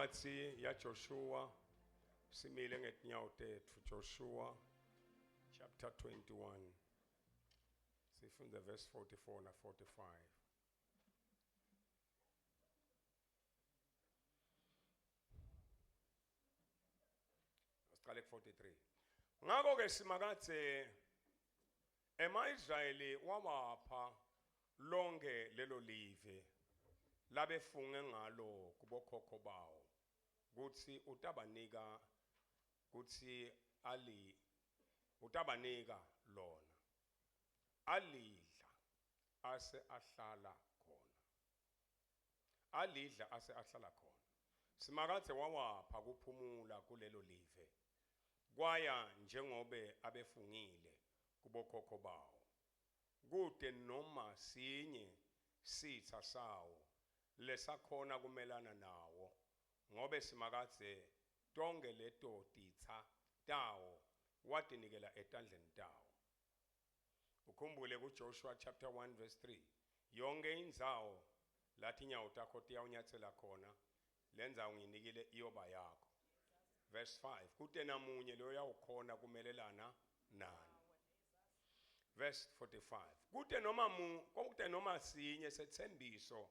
Incwadi yaJoshua simile ngetinyawo tetfu Joshua chapter 21 sifunda verse 44 na 45. Siqale ku 43. Ngakho ke simakathe emaIsrayeli wawapha lonke lelo live labefunge ngalo kubokhokho bawo kutsi utabanika kutsi ali utabanika lona alidla ase ahlala khona alidla ase ahlala khona Simakadze wawapha kuphumula kulelo live kwaya njengobe abefungile kubokhokho bawo kute noma sinye sitsa sawo lesakhona kumelana nawo ngobe Simakadze tonkhe leto titsa tawo watinikela etandleni tawo. Ukhumbule kuJoshua chapter 1 verse 3 yonke indzawo lathi inyawo takho tiyawunyatsela khona lendzawo ngiyinikile iyoba yakho. Verse 5 kute namunye loyawukhona kumelelana nani. Verse 45 kute noma mu kute noma sinye setsembiso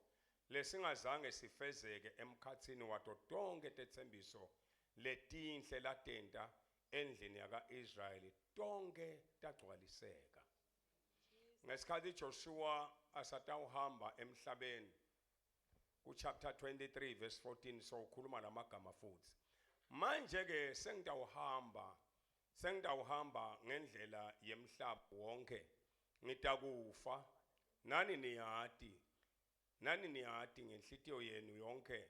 lesingazange sifezeke emkhatsini wato tonkhe tetsembiso letinhle latenta endlini yaka-Israyeli tonkhe tagcwaliseka. Ngesikhathi Joshua asatawuhamba emhlabeni ku chapter 23 verse 14 so ukhuluma lamagama futhi. Manje ke sengitawuhamba sengitawuhamba ngendlela yemhlaba wonke ngitakufa nani niyati nani niyati ngenhlitiyo yenu yonke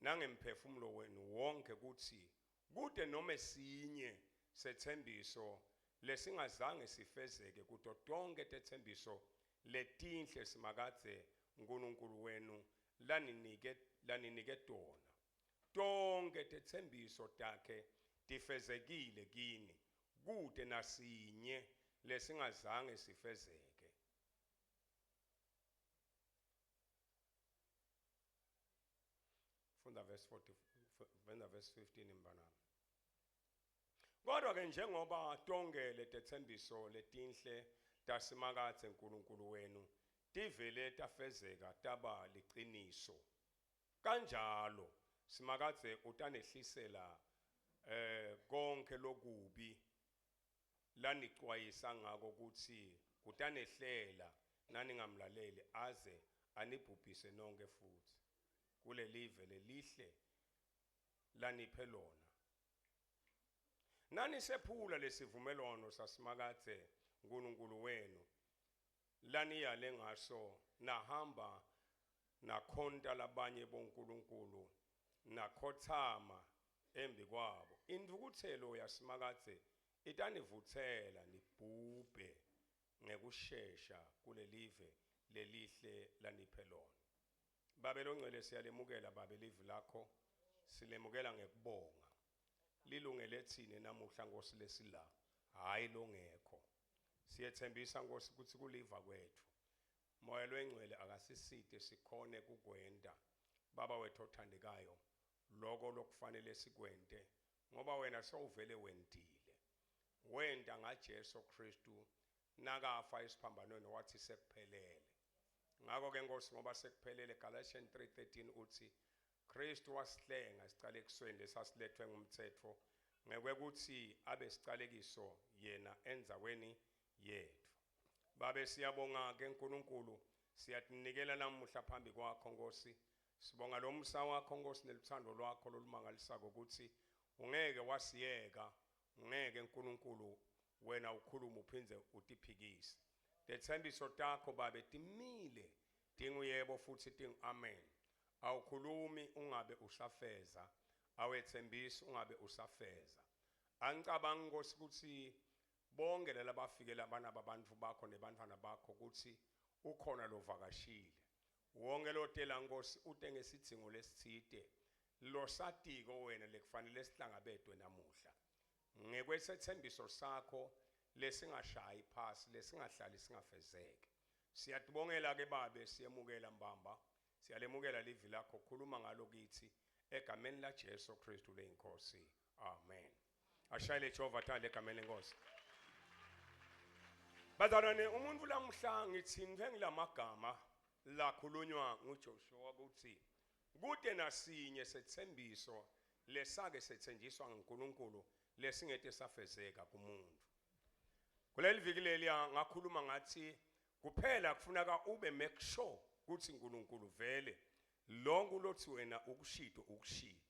nangemphefumulo wenu wonke kutsi kute nome sinye setsembiso lesingazange sifezeke kuto tonkhe tetsembiso letinhle Simakadze Nkulunkulu wenu laninike laninike tona. Tonkhe tetsembiso takhe tifezekile kini, kute nasinye lesingazange sifezeke. Funda verse 40 funda verse 15 mbanami. Kodwa ke njengoba tonke letetsembiso letinhle taSimakadze Nkulunkulu wenu tivele tafezeka taba liciniso kanjalo Simakadze utanehlisela eh konke lokubi lanicwayisa ngako kutsi kutanehlela naningamlaleli aze anibhubhise nonke futsi kulelive lelihle laniphe lona. Nanisephula lesivumelwano saSimakadze Nkulunkulu wenu laniyale ngaso nahamba nakhonta labanye bonkulunkulu nakhotsama embikwabo intfukutselo yaSimakadze itanivutsela nibhubhe ngekushesha kulelive lelihle laniphe lona. Babe longcwele siyalemukela babe livi lakho silemukela ngekubonga lilungele tsine namuhla Nkosi lesila hayi longekho siyethembisa Nkosi kutsi kuliva kwetfu Moya lwengcwele akasisite sikhone kukwenta baba wethu othandekayo loko lokufanele sikwente ngoba wena sewuvele wentile wenta ngaJesu Kristu nakafa esiphambanweni wathi sekuphelele ngakho ke Nkosi ngoba sekuphelele Galatians 3:13 uthi Kristu wasihlenga esicalekisweni lesasilethwe ngumtsetfo ngekwekuthi abe sicalekiso yena endzaweni yetfu Babe siyabonga ke uNkulunkulu siyatinikela namuhla phambi kwakho Nkosi sibonga lo musa wakho Nkosi neluthando lwakho lolumangalisako ukuthi ungeke wasiyeka ungeke uNkulunkulu wena ukhuluma uphindze utiphikise tetsembiso takho babe timile tinguyebo futhi tingu amen awukhulumi ungabe usafeza awethembisi ungabe usafeza angicabangi Nkosi ukuthi bonke lalabafikela banaba bantfu bakho nebantfwana bakho kutsi ukhona lovakashile wonke lotela Nkosi ute ngesidzingo lesitsite losatiko wena lekufanele sihlangabetwe namuhla ngekwesethembiso sakho lesingashayi phasi lesingahlali singafezeki siyatibongela ke babe siyemukela mbamba siyalemukela livi lakho khuluma ngalo kithi Egameni laJesu Kristu leyiNkosi. Amen. Ashayele Jehova tandla egameni lenkosi. Bazalwane umuntu lamuhla ngithintwe ngilamagama lakhulunywa nguJoshua ukuthi kude nasinye sethembiso lesake sethenjiswa nguNkulunkulu lesingete safezeka kumuntu. Kuleli viki leliya ngakhuluma ngathi kuphela kufuneka ube make sure ukuthi uNkulunkulu vele lonke ulothi wena ukushido ukushido.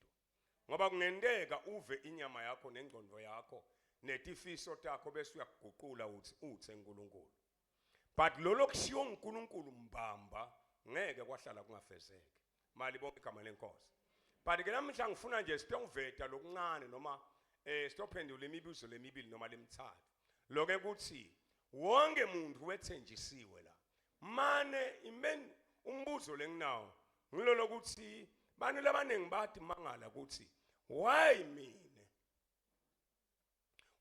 Ngoba kungenteka uve inyama yakho nengqondo yakho netifiso takho bese uyakuguqula uthi uthe uNkulunkulu. But lolo kushiwo uNkulunkulu mbamba ngeke kwahlala kungafezeki. Mali bonke igama lenkosi. But ke namhla ngifuna nje sitongiveta lokuncane noma eh sitophendula imibuzo lemibili noma lemithathu. Loke kuthi wonke umuntu wethenjisiwe la. Mane imen umbuzo lenginawo ngilolo kuthi bantu labaningi bathi mangala ukuthi why mina?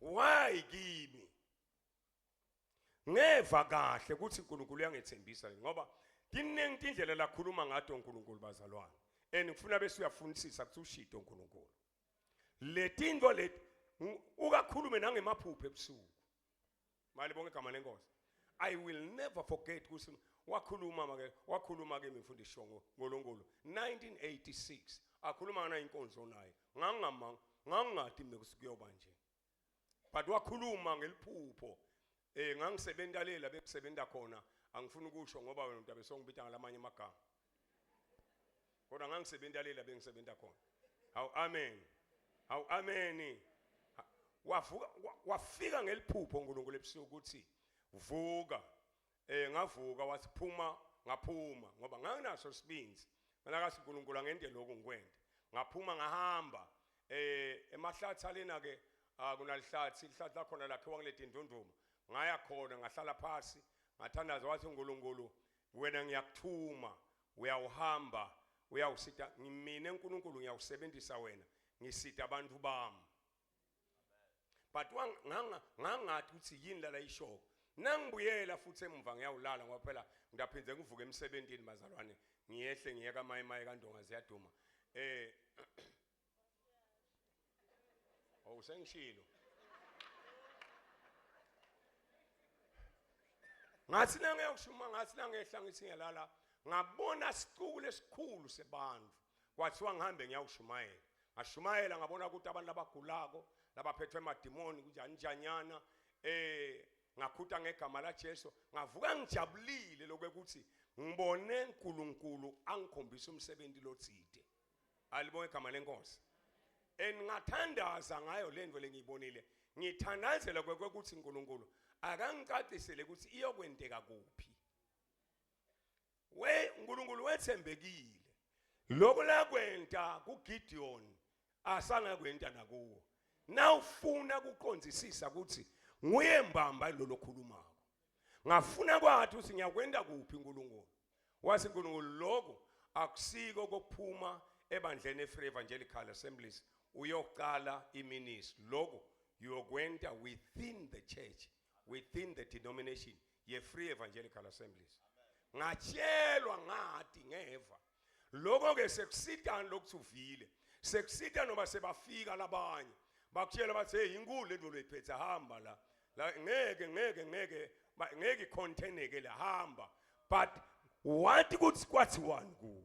Why kimi? Ngeva kahle ukuthi uNkulunkulu uyangethembisa ngoba tiningi tindlela lakhuluma ngato uNkulunkulu bazalwane. And ngifuna bese uyafunisisa ukuthi ushito uNkulunkulu. Letinto leti ukakhulume nangemaphupho ebusuku. Mali bonke igama lenkosi. I will never forget ukuthi wakhuluma make wakhuluma kimi mfundisi Shongo ngoNkulunkulu 1986 akhuluma ngana inkonzo naye ngangama ngangingadi mina ukuthi kuyoba nje but wakhuluma ngeliphupho eh ngangisebenza lela bekusebenza khona angifuni ukusho ngoba wena udabe songibita ngalamanye amagama kodwa ngangisebenza lela bengisebenza khona hawu amen hawu amen wavuka wafika ngeliphupho uNkulunkulu ebusuku ukuthi vuka eh ngavuka wathi phuma ngaphuma ngoba nganginaso sibinzi mina kasi uNkulunkulu angente lokhu ngikwente ngaphuma ngahamba eh emahlathi alena ke akunalihlathi ihlathi lakhona lakhiwa ngiletindunduma ngaya khona ngahlala phasi ngathandaza wathi uNkulunkulu wena ngiyakuthuma uyawuhamba uyawusita ngimine uNkulunkulu ngiyawusebenzisa wena ngisita abantu bami but ngangathi ukuthi yini lala ishoko nangibuyela futhi emuva ngiyawulala ngoba phela ngidaphinde ngivuke emsebenzini bazalwane ngiyehle ngiye kamayimayi kandonga ziyaduma eh Oh sengishilo Ngathi nangiyokushuma ngathi nangehla ngithi ngiyalala ngabona sicuku lesikhulu sebantu kwathiwa ngihambe ngiyawushumayela ngashumayela ngabona ukuthi abantu abagulako labaphethwe emadimoni kunjani njanyana eh ngakhuta ngegama la Jesu ngavuka ngijabulile lokuthi ngibone uNkulunkulu angikhombisa umsebenzi lothide alibonge igama lenkosi and ngathandaza ngayo lento lengiyibonile ngithandazela kwekuthi uNkulunkulu akangicacisele ukuthi iyokwenteka kuphi we uNkulunkulu wethembekile lokho lakwenta kuGideon asangakwenta nakuwo nawufuna kuqondisisa ukuthi nguye mbamba lo lokhulumako ngafuna kwathi ukuthi ngiyakwenta kuphi uNkulunkulu wathi uNkulunkulu lokho akusiko kokuphuma ebandleni eFree Evangelical Assemblies uyoqala iministry lokho uyokwenta within the church within the denomination ye Free Evangelical Assemblies ngatshelwa ngathi ngeva lokho ke sekusitani lokuthi uvile sekusita noma sebafika labanye bakutshela bathi hey inkulu lento loyiphethe hamba la la ngeke ngeke ngeke ngeke icontaineke la hamba but wathi kuthi kwathiwani kuwe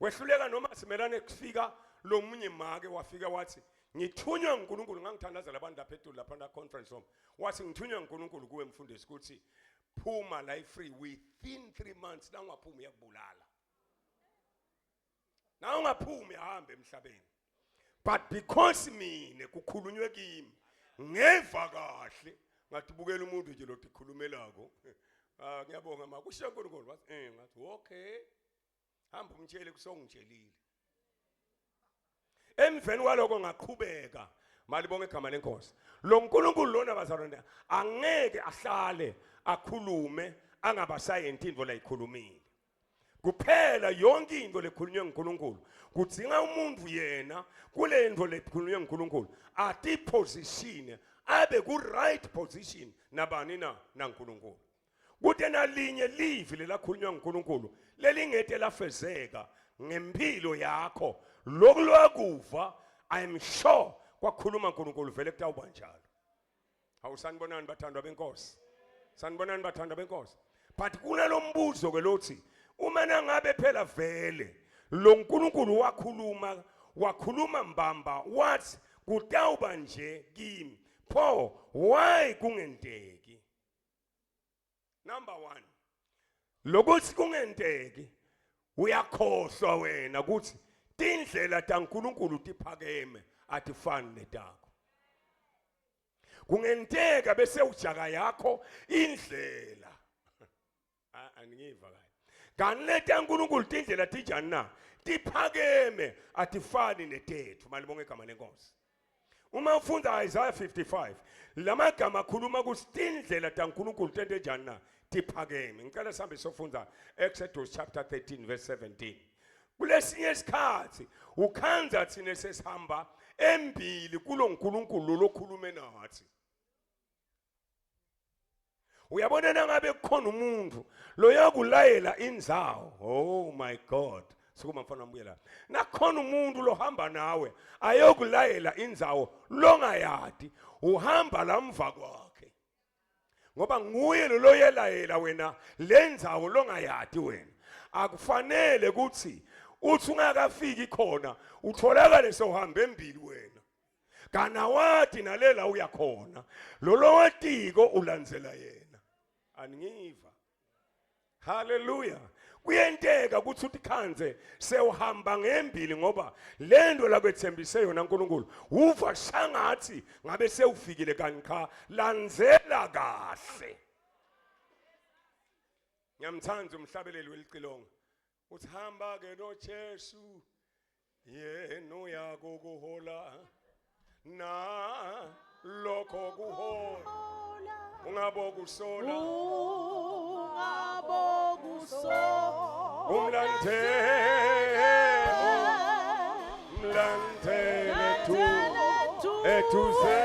wehluleka noma simelane kufika lo munye make wafika wathi ngithunywa nguNkulunkulu ngangithandazela abantu lapha etulu lapha na conference room wathi ngithunywa nguNkulunkulu kuwe mfundisi ukuthi phuma la free within 3 months la ungaphumi uyakubulala na ungaphumi ahambe emhlabeni but because mina kukhulunywe kimi ngeva kahle ngathi bukela umuntu nje lo tikhulumelako ah ngiyabonga ma kusho uNkulunkulu wathi eh ngathi okay hamba umtshele kusongitshelile emveni kwaloko ngaqhubeka malibonge igama lenkosi lo nkulunkulu lona bazalwane angeke ahlale akhulume angabasayenti into layikhulumile kuphela yonke into lekhulunywe nguNkulunkulu kudzinga umuntu yena kule nto lekhulunywe nguNkulunkulu atiposition abe ku right position nabani na naNkulunkulu Kute nalinye livi lelakhulunywa nguNkulunkulu lelingete lafezeka ngempilo yakho lokhu lokuva I'm sure kwakhuluma uNkulunkulu vele kutawuba njalo. Hawu sanibonani bathandwa benkosi. Sanibonani bathandwa benkosi. But kunalombuzo ke lothi uma nangabe phela vele lo nkulunkulu wakhuluma wakhuluma mbamba wathi kutawuba nje kimi pho why kungenteki number 1 lokuthi kungenteki uyakhohlwa wena ukuthi tindlela taNkulunkulu tiphakeme atifani netakho kungenteka bese ujaka yakho indlela angiva kahle kanti leta uNkulunkulu tindlela tinjani na tiphakeme atifani netethu malibonge igama lenkosi uma ufunda Isaiah 55 lamagama akhuluma ukuthi tindlela taNkulunkulu tente njani na tiphakeme ngicela sihambe sofunda Exodus chapter 13 verse 17 kulesinye isikhathi ukhanza thina sesihamba embili kulo nkulunkulu lokhulume nathi uyabona nangabe kukhona umuntu loyakulayela indzawo oh my god sukuma mfana wami la nakhona umuntu lohamba nawe ayokulayela indzawo longayadi uhamba lamva kwakhe ngoba nguye lo loyelayela wena le ndzawo longayadi wena akufanele ukuthi uthi ungakafiki khona utholakale sewuhambe embili wena kanawati nalela uya khona lolo watiko ulandzela yena aningiva haleluya kuyenteka ukuthi utikhandze sewuhamba ngembili ngoba lento lakwethembise yona uNkulunkulu uva shangathi ngabe sewufikile kanti cha landzela kahle ngiyamthanda umhlabeleli welicilongo uthi hamba ke noJesu yena uyakukuhola na lokho kuhola ungabokusola ungabokusola umlandele umlandele tu eduze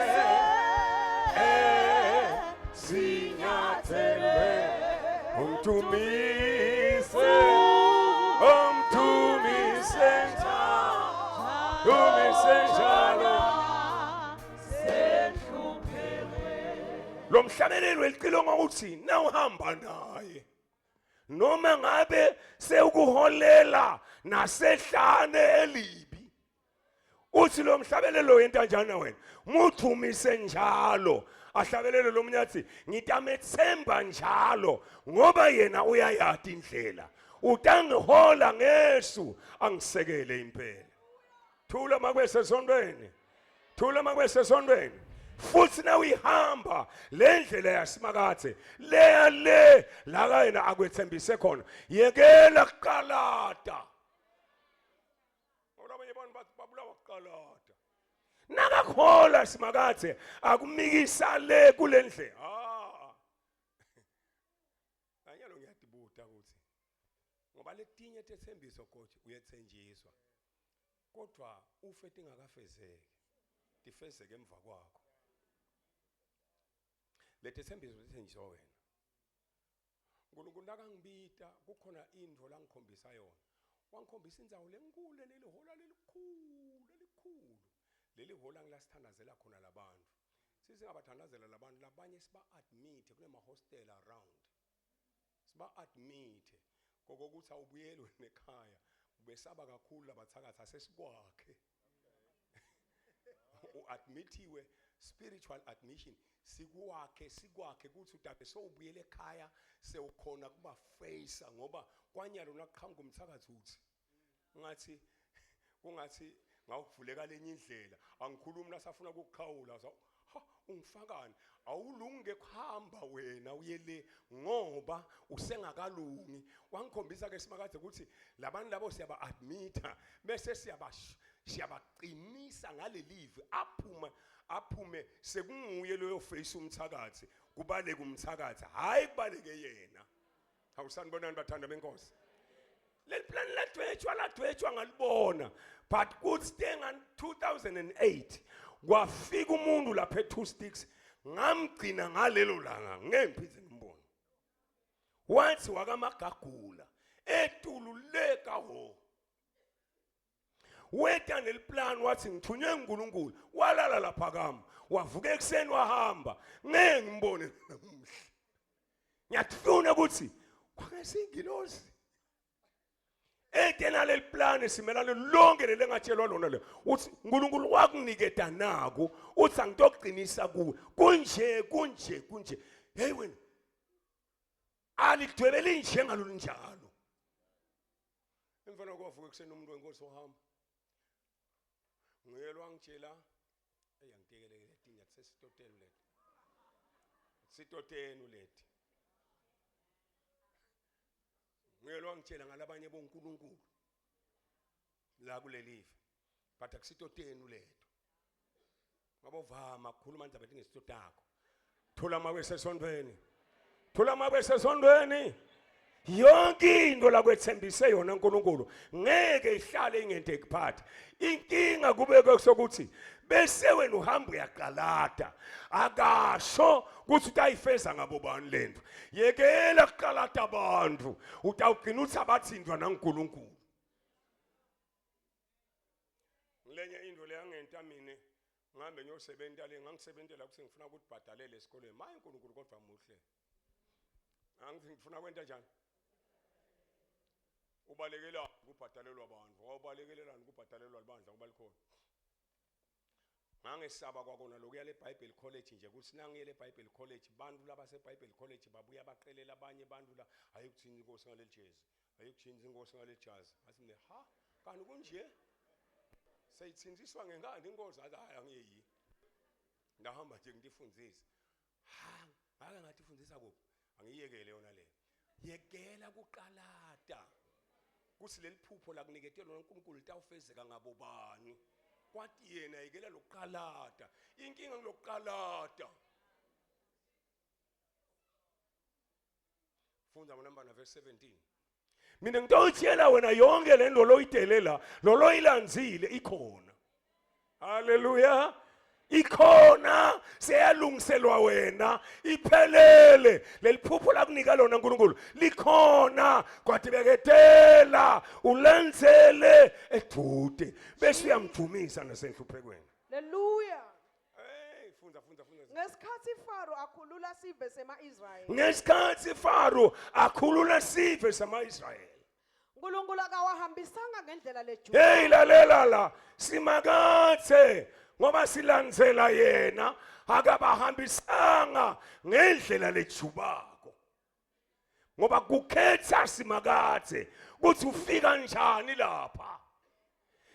sinyathelwe umdumise umdumise dumise njalo lo mhlabeleli welicilongo uthi nawuhamba naye noma ngabe sewukuholela nasehlane elibi uthi lo mhlabelelo yenta njani wena muthumise njalo ahlabelele lo munye athi ngitamethemba njalo ngoba yena uyayati indlela utangihola ngesu angisekele impela thula makwese sontweni thula makwese sontweni futhi nawuyihamba le ndlela yasimakathe leya le la kayena akwethembise khona yekela kuqalata Ngoba abanye abantu bathi babulawa kuqalada. Nakakhola simakathe akumikisa le kule ndlela. Ah. Anyalo ngiyadibuta ukuthi ngoba letinye tethembiso coach uyethenjiswa. Kodwa ufe tingakafezeki. Tifezeke emva kwakho. Letethembiso lethenjiswa wena. uNkulunkulu nakangibita kukhona intfo langikhombisa yona wangikhombisa indzawo lenkulu lelihola lelikhulu lelikhulu leli hola ngilasithandazela khona labantu sisingabathandazela labantu labanye siba-admithe kunema-hostel around siba-admithe kokokuthi awubuyeli wena ekhaya ubesaba kakhulu labathakathi asesikwakhe uadmithiwe spiritual admission sikwakhe sikwakhe kuthi udabe sowubuyele ekhaya sewukhona kuba face ngoba kwanyalo naqhamuka umthakathi uthi ngathi kungathi ngawuvuleka lenye indlela angikhulumi lasafuna ukukukhawula ha ungifakani awulungi kuhamba wena uye le ngoba usengakalungi wangikhombisa ke simakade ukuthi labantu labo siyaba admitha bese siyaba siyabaqinisa ngalelivi aphuma aphume sekunguye loyo face umthakathi kubaleke umthakathi hayi kubaleke yena awusanibonani bathanda benkosi leli plan ladwetshwa ladwetshwa ngalibona but kuthi nga 2008 kwafika umuntu lapha e-two sticks ngamgcina ngalelo langa ngeke ngiphinde ngimbone wathi wakamagagula etulu le kaho Weta neliplan wathi ngithunywe nguNkulunkulu, walala lapha kami, wavuka ekuseni wahamba. Ngeke ngimbone namuhla. Ngiyakufuna ukuthi kwakesingilosi ete naleli plan simelane lonke leli engatshelwa lona le uthi uNkulunkulu wakuniketa naku uthi angitokugcinisa kuwe kunje kunje kunje hey wena alidwebeli njengalolunjalo emva lokwavuka ekuseni umuntu wenkosi wahamba nguye lwangitshela eyi angitekeleke letinya kusesitotenu leti sitotenu leti nguye lwangitshela ngalabanye bonkulunkulu la kulelive but akusitotenu leto ngabovama kukhuluma indaba etingesitotakho thula mawese esontweni thula mawese esontweni yonke into lakwethembise yona uNkulunkulu ngeke ihlale ingenteki phathi inkinga kube sokuthi bese wena uhamba uyaqalada akasho ukuthi utayifeza ngabo bani lento yekela kuqalada abantu utawugcina uthi abathintwa nanguNkulunkulu ngilenye into leyangenta mina ngihambe ngiyosebenta le ngangisebentela ukuthi ngifuna ukuthi bhadalele esikolweni maye uNkulunkulu kodwa muhle angithi ngifuna kwenta njani ubalekela kubhadalelwa abantu wawubalekelelani kubhadalelwa libandla kuba likhona ngangesaba kwakona lokuya leBhayibheli College nje ukuthi nangiyele eBhayibheli College bantu labaseBhayibheli College babuya baqelela abanye abantu la ayikuthini inkosi ngaleli jezi ayikuthini inkosi ngaleli jazi ngathi mina ha kanti kunje seyithintiswa ngenkani inkosi athi hayi angiyeyi ngahamba nje ngifundise ha ngake ngathi fundisa kuphi angiyekele yona le yekela kuqalata kuthi leli phupho lakuniketela uNkulunkulu litawufezeka ngabo bani kwathi yena yekela lokuqalata inkinga ngilokuqalata funda ngonamba na verse 17 mina ngitoyitshela wena yonke le nto loyidelela lo loyilandzile ikhona haleluya ikhona seyalungiselwa wena iphelele leliphupho lakunika lona uNkulunkulu likhona kwathi beketela ulenzele edude bese uyamdumisa nasenhluphekweni Hallelujah. Hey fundza fundza fundza Ngesikhathi Faro akhulula sive sema-Israyeli, ngesikhathi Faro akhulula sive samaIsrayeli uNkulunkulu akawahambisanga ngendlela lejulile. Hey lalela la simakathe ngoba silandzela yena akabahambisanga ngendlela lejubako ngoba kukhetha simakathe ukuthi ufika njani lapha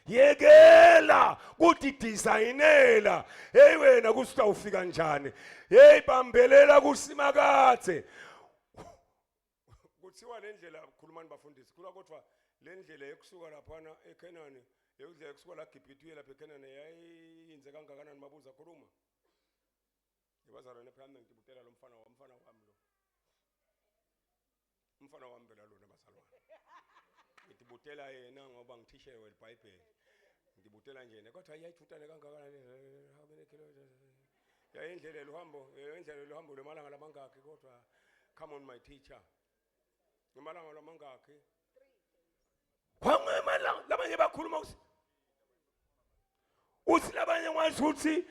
yekela kuthi designela hey wena kuthi ufika njani hey bambelela kusimakathe kuthiwa le ndlela khulumani bafundisi khulwa kodwa le ndlela yokusuka laphana eKhenani yokudlela kusuka la Gibhithe uye lapha eKhenani yayinze kangakanani mabuza khuluma Yebazalwane phela mina ngidibutela lo mfana wami mfana wami lo umfana wami phela lona bazalwane ngidibutela yena ngoba ngithishewe libhayibheli ngidibutela nje yena kodwa iyayithutane kangakanani how many kilometers yayindlela luhambo yayindlela luhambo lwemalanga lamangakhi kodwa come on my teacher ngemalanga lamangakhi kwangemalanga labanye bakhuluma ukuthi uthi labanye kwazi ukuthi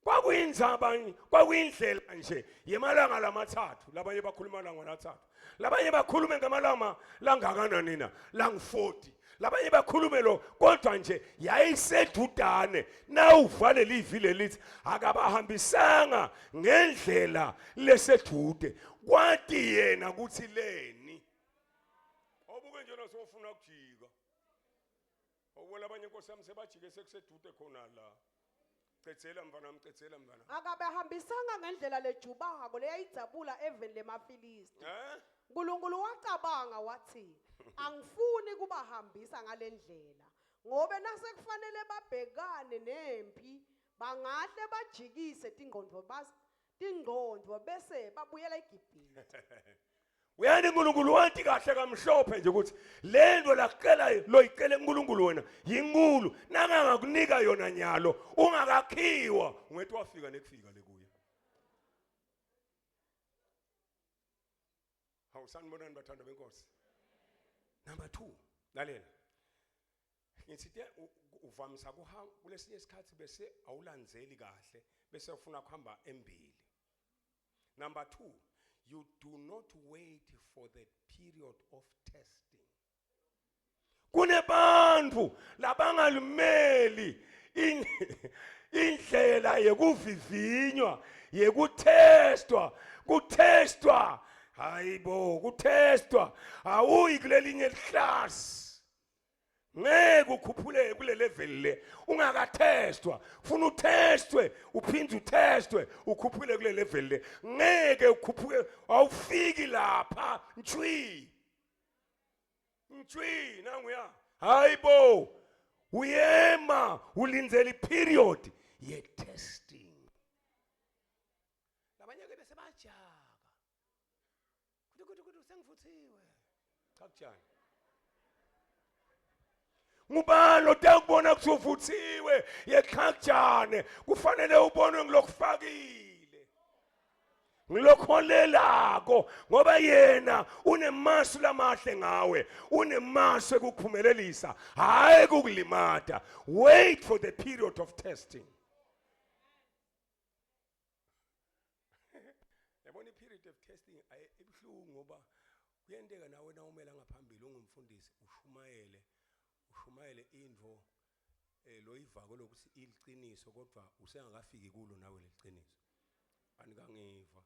kwakuyindzaba kwakuyindlela nje yemalanga lamathathu labanye bakhuluma malanga lathathu labanye bakhulume ngamalanga langakanani na langu-40 labanye bakhulume lo kodwa nje yayisedudane nawuva leli vi lelithi akabahambisanga ngendlela lesedude kwati yena ukuthi leni obuke nje nasofuna kujika Awubona abanye inkosi yami sebajike sekusedude khona la. Cedzela mfana wami, cedzela mfana. Akabahambisanga ngendlela lejubako leyayidzabula eveni lemaFilisti. Eh? Nkulunkulu wacabanga wathi, angifuni kubahambisa ngalendlela ngobe nasekufanele babhekane nempi bangahle bajikise tingqondo bas tingqondo bese babuyela eGibhithe. Uyani uNkulunkulu wathi kahle kamhlophe nje ukuthi lento lakucela loyicela uNkulunkulu wena yinkulu nakangakunika yona nyalo ungakakhiwa ungethi wafika nekufika lekuya. Hawu sanibonani bathanda benkosi. Number 2 lalela. Ngitsite uvamisa kuhamba kulesinye isikhathi bese awulandzeli kahle bese ufuna kuhamba embili. Number 2, you do not wait for the period of testing. Kunebantu labangalimeli indlela yekuvivinywa, yekuthestwa, kuthestwa. Hayibo, kuthestwa. Awuyi kulelinye lihlasi. Ngeke ukhuphuleke kule level le ungakathestwa. Funa uthestwe, uphinde uthestwe, ukhuphule kule level le. Ngeke ukhuphuke, awufiki lapha ntshwi. Ntshwi nanguya. Hayibo. Uyema ulindzela iperiod ye testing. Labanye ke bese bajaka. Kuthi kuthi kuthi sengivuthiwe. Cha kujani. Ngubani otakubona ukuthi uvuthiwe yeqhakujane kufanele ubonwe ngilokufakile. Ngilokholelako ngoba yena unemasu lamahle ngawe, unemasu ekukuphumelelisa, hayi kukulimata. Wait for the period of testing. Yabona i-period of testing ibuhlungu ngoba kuyenteka nawe nawumela ngaphambili ungumfundisi ushumayele ushumayele intfo eh loyivako lokuthi iliciniso kodwa usengakafiki kulo nawe leliciniso. Anikangiva.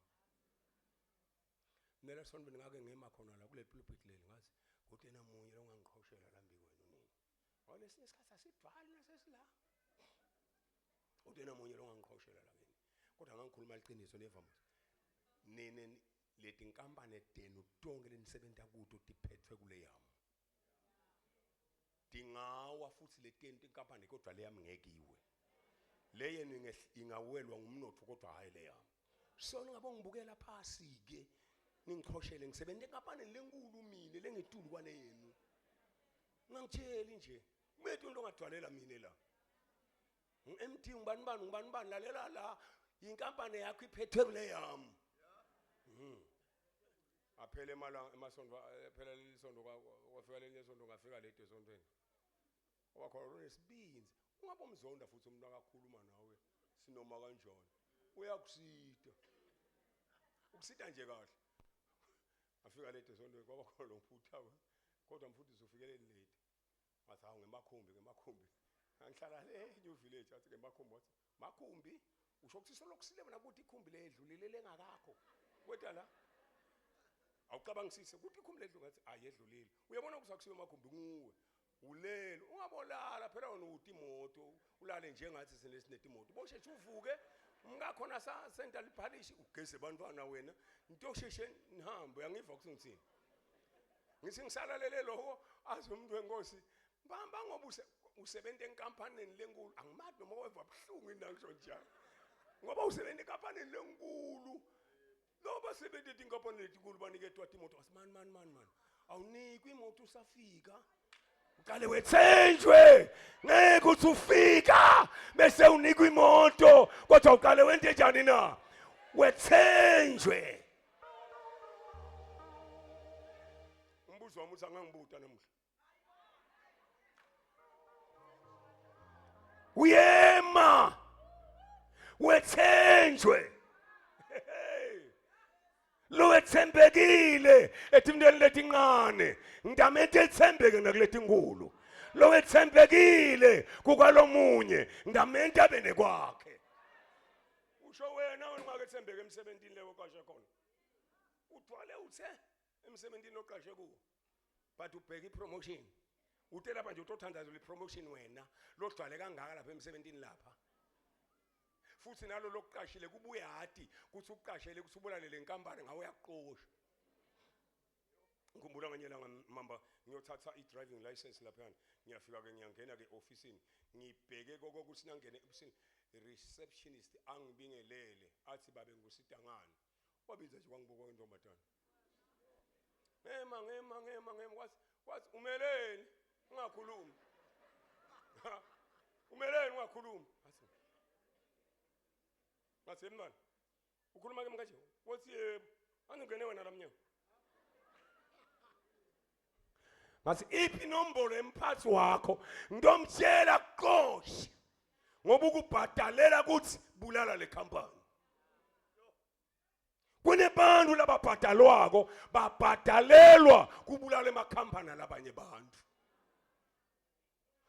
Mina sontweni ngake ngema khona la kule pulpit leli ngathi kude namunye longangiqhoshela la mbikwenu nini. Ngoba lesinye isikhathi asidvali nasesila. Kude namunye longangiqhoshela la kini. Kodwa ngangikhuluma iqiniso neva mos. Nine letinkampane tenu tonke lenisebenta kuto tiphethwe kule yami. Tingawa futhi letenu tinkampane kodwa le yami ngeke iwe. Le yenu ingawelwa ngumnotfo kodwa hhayi le yami. So ningabe ngibukela phasi ke ningichoshele ngisebenza enkampanini lenkulu mine lengetulu kwale yenu. Ungangitsheli nje. Kubethu into ongadwalela mina la. Ngu-MD ngubani bani ngubani bani lalela la inkampani yakho iphethwe kule yami. Mhm. Aphele emalanga emasonto aphela leli sonto kwafika lelinye sonto ngafika late esontweni. Ngoba khona unesibindi. Ungabomzonda futhi umuntu akakhuluma nawe sinoma kanjani. Uyakusita. Ukusita nje kahle. Afika late esontweni kwaba khona lo mfutha. Kodwa mfundisi ufikeleni late. Ngathi hawu ngemakhumbi ngemakhumbi. Ngihlala le New Village athi ngemakhumbi wathi makhumbi usho ukuthi solokhu sile wena ukuthi ikhumbi leyedlulile lengakakho. Kweta la. Awucabangisise ukuthi ikhumbi ledlule ngathi ayedlulile. Uyabona ukuthi akusiyo makhumbi nguwe. Ulele ungabolala phela wena uthi imoto ulale njengathi sinesinetimoto. Bosheshe uvuke umkakhona senta liphalishi ugeze bantwana wena ntosheshe nihambe uyangiva ukuthi ngithini. Ngithi ngisalalele lokho azi umuntu wenkosi bamba ngoba usebenza enkampanini lenkulu angimadi noma weva buhlungu inangisho njalo ngoba usebenza enkampanini lenkulu lo basebenza etinkampanini letinkulu baniketwa timoto asimani mani mani mani awunikwi imoto usafika uqale wethenjwe ngeke uthi ufika bese unikwa imoto kodwa uqale wente njani na wethenjwe umbuzo wami uthi angangibuta namuhla uyema wethenjwe lowethembekile etintweni letincane ngidamente ethembeke nakuletinkulu lowethembekile kukwalomunye ngidamente abe nekwakhe usho wena wena ungakethembeki emsebenzini leyo oqashe khona uthwale uthe emsebenzini oqashe kuwo but ubheka ipromotion ute lapha nje utothandazela ipromotion wena logcwale kangaka lapha emsebenzini lapha futhi nalo lokuqashile kubuye hadi kuthi ukuqashele ukuthi ubulale le nkampani ngawe uyakuqosha ngikhumbula nganye langa mamba ngiyothatha i-driving license laphayana ngiyafika ke ngiyangena ke ofisini ngibheke kokokuthi nangene ofisini receptionist angibingelele athi babe ngusidangane wabiza nje wangibuka intombazana ngema ngema ngema ngema wathi wathi umeleni ungakhulumi umeleni ungakhulumi athi ngathi mntwana ukhuluma kimi kanje wathi yebo angingene wena la mnyango. Ngathi iphi inombolo emphathi wakho ngitomtshela kuxoshe ngoba ukubhadalela ukuthi bulala le company. Kunebantu lababhadalwako babhadalelwa kubulala emakhampani alabanye bantu.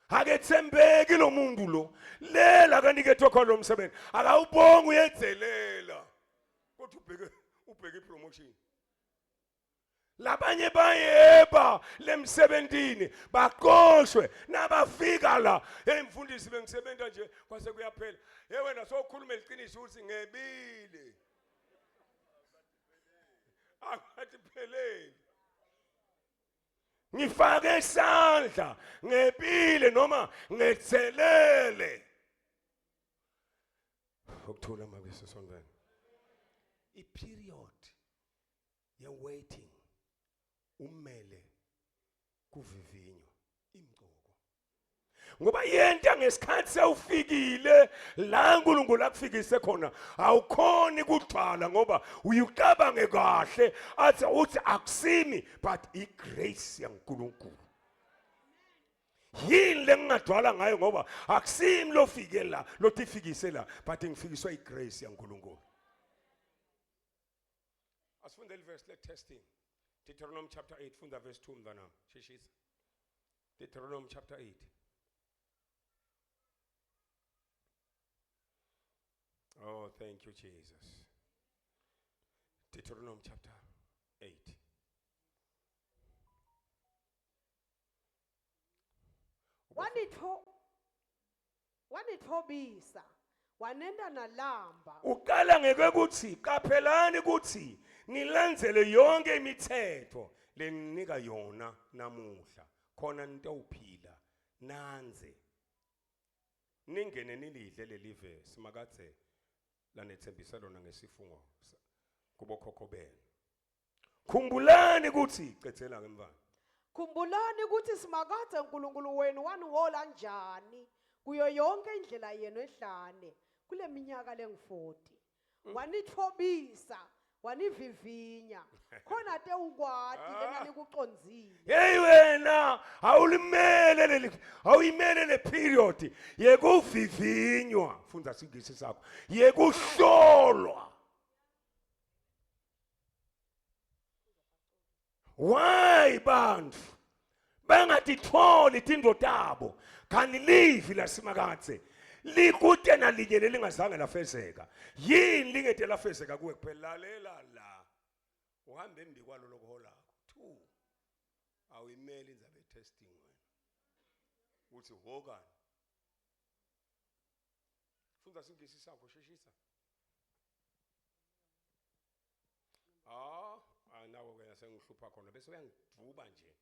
Akethembeki lo muntu lo. Lela kanikethwe khona lo msebenzi. Akawubongi uyedzelela. Kodwa ubheke ubheke ipromotion. Labanye bayeba lemsebentini baxoshwe nabafika la. Hey mfundisi bengisebenza nje kwase kuyaphela. Hey wena sokhuluma iqiniso uthi ngebile. Akathi pheleli. Ngifake isandla ngebile noma ngethelele. Ukuthula makuse sontweni. I-period ye-waiting umele kuvivinywa imcoko ngoba yenta ngesikhathi sewufikile la uNkulunkulu akufikise khona awukhoni kugcwala ngoba uyucabange kahle athi uthi akusimi but igrace yaNkulunkulu yini lengingadwala ngayo ngoba akusimi lofike la lotifikise la but ngifikiswa igrace yaNkulunkulu. Asifunde verse le testing. Deuteronomy chapter 8 funda verse 2 mntanami sheshisa. Deuteronomy chapter 8. Oh, thank you Jesus. Deuteronomy chapter 8. Wanitho Wanithobisa, wanenta nalamba. Uqala ngekwekuthi qaphelani ukuthi nilandzele yonke imithetho lenginika yona namuhla khona nitawuphila nandze ningene nilidle lelive simakadze lanetsembisa lona ngesifungo kubokhokho benu. Khumbulani ukuthi cedzela ke mfana. Khumbulani ukuthi Simakadze uNkulunkulu wenu wanihola njani kuyo yonke indlela yenu ehlane kule minyaka lengu-40. Wanithobisa, wanivivinya khona tewukwati lena nikucondzile. Hey wena awulimele leli awuyimele le period yekuvivinywa fundza singisi sakho yekuhlolwa Why bantu bangatitholi tintfo tabo kanti livi lasimakadze likute nalinye lelingazange lafezeka yini lingete lafezeka kuwe kuphela lalela la uhambe embi kwalo lokuholako two awuyimeli indzaba ye-testing wena uthi hokani fundza singisi sakho sheshisa Ah, ah nawo ke sengihlupha khona bese uyangiduba nje.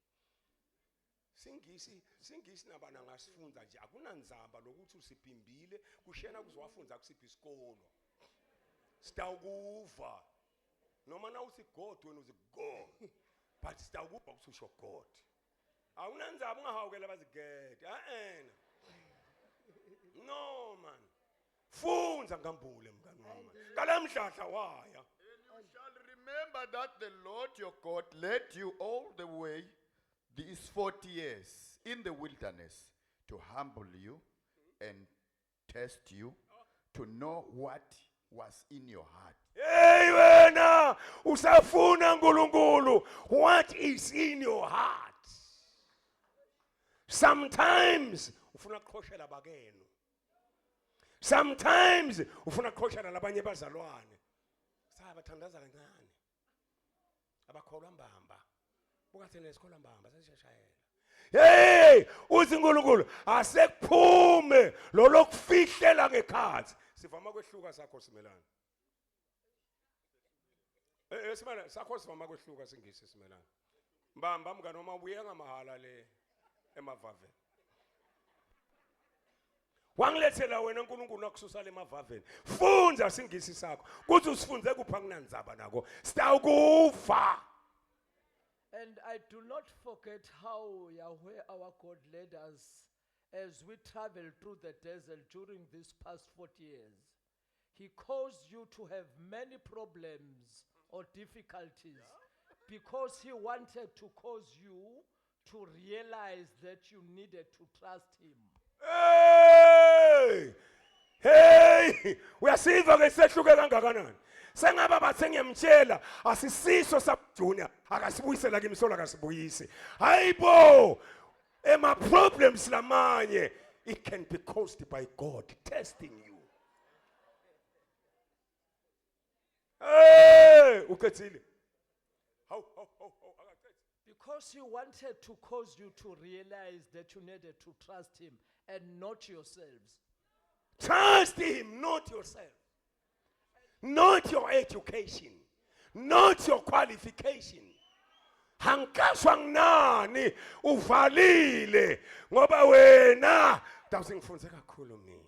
Singisi singisi nabana ngasifunda nje akunandzaba lokuthi usibhimbile kushena kuzowafunza kusiphi isikolo. Sitawukuva. Noma na uthi God wena uthi God. But sitawukuva ukuthi usho God. Awunandzaba ungahawukela bazigede. Ah eh. No man. Fundza ngambule mngani wami. Kalamhlahla waya. And you shall remember that the Lord your God led you all the way these 40 years in the wilderness to humble you and test you to know what was in your heart. Hey wena usafuna uNkulunkulu what is in your heart? Sometimes ufuna kuqhoshela bakenu. Sometimes ufuna kuqhoshana labanye bazalwane. Saba thandaza kancane. Abakholwa mbamba. Buka thina esikholwa mbamba sesishayela. Hey, uthi uNkulunkulu asekuphume lo lokufihlela ngekhathi. Sivama kwehluka sakho simelana. Eh, eh simelana sakho sivama kwehluka singisi simelana. Mbamba mngani uma ubuye ngamahala le emavaveni. Wangilethela wena uNkulunkulu nakususa le mavaveni. Fundza singisi sakho. Kuthi usifunze kuphi akunandzaba nako. Sitawukufa. And I do not forget how Yahweh our God led us as we traveled through the desert during these past 40 years. He caused you to have many problems or difficulties because he wanted to cause you to realize that you needed to trust him. Hey! Hey! Uyasiva ke sehluke kangakanani? Sengaba bathe ngiyamtshela asisiso saJunior akasibuyisela kimi sola akasibuyisi. Hayibo! Ema problems lamanye it can be caused by God testing you. Hey, ukhethile. Hawu hawu hawu hawu, akaqedzi. Because he wanted to cause you to realize that you needed to trust him and not yourselves. Trust him, not yourself. Not your education. Not your qualification. Angikashwa nginani uvalile ngoba wena tawuze ngifunze kakhulu mina.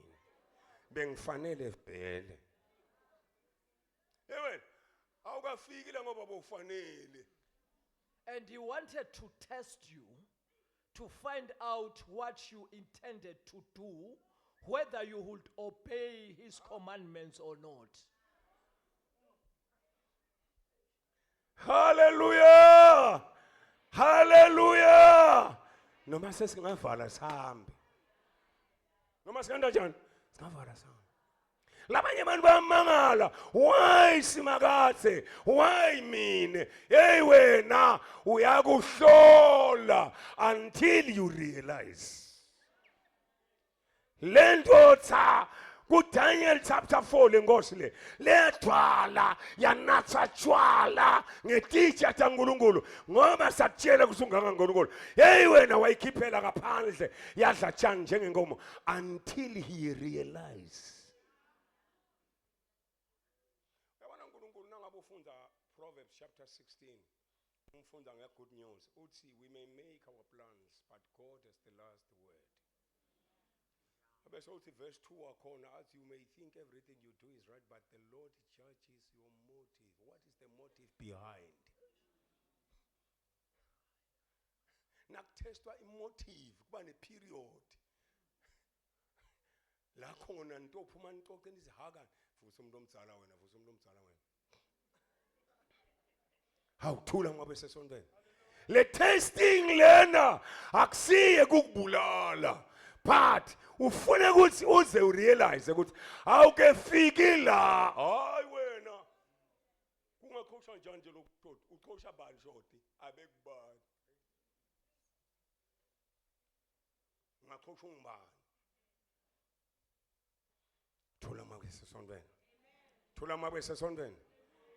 Bengifanele vele. Hey wena awukafiki la ngoba bowufanele. And he wanted to test you to find out what you intended to do, whether you would obey his commandments or not. Hallelujah! Hallelujah! Noma sesingavala sihambe. Noma singanda njani? Singavala sihambe. Labanye abantu bayamangala, why simakathe? Why mine? Hey wena uyakuhlola until you realize. Le ndodza kuDaniel chapter 4 lenkosi le leyadwala yanatha tshwala ngetitsha taNkulunkulu ngoba sakutshela ukuthi ungaka nkulunkulu hey wena wayikhiphela ngaphandle yadla tshani njengenkomo until he realize. Uyabona uNkulunkulu nangabe ufunda Proverbs chapter 16 umfunda nge-good news uthi we may make our plans but God has the last word. Bese uthi verse 2 wakhona athi you may think everything you do is right but the Lord judges your motive. What is the motive behind? Nakuthestwa imotive kuba ne-period la khona nitophuma nixoxe nizihaka vusa umuntu omdala wena vusa umuntu omdala wena hawu thula ngoba esesontweni le testing lena akusiye kukubulala but ufune ukuthi uze urealize ukuthi awukefiki la hayi wena kungaqhoshwa njani nje lokushoti uqhosha bani shoti abekubani ungaqhosha ungubani thula uma esesontweni thula uma esesontweni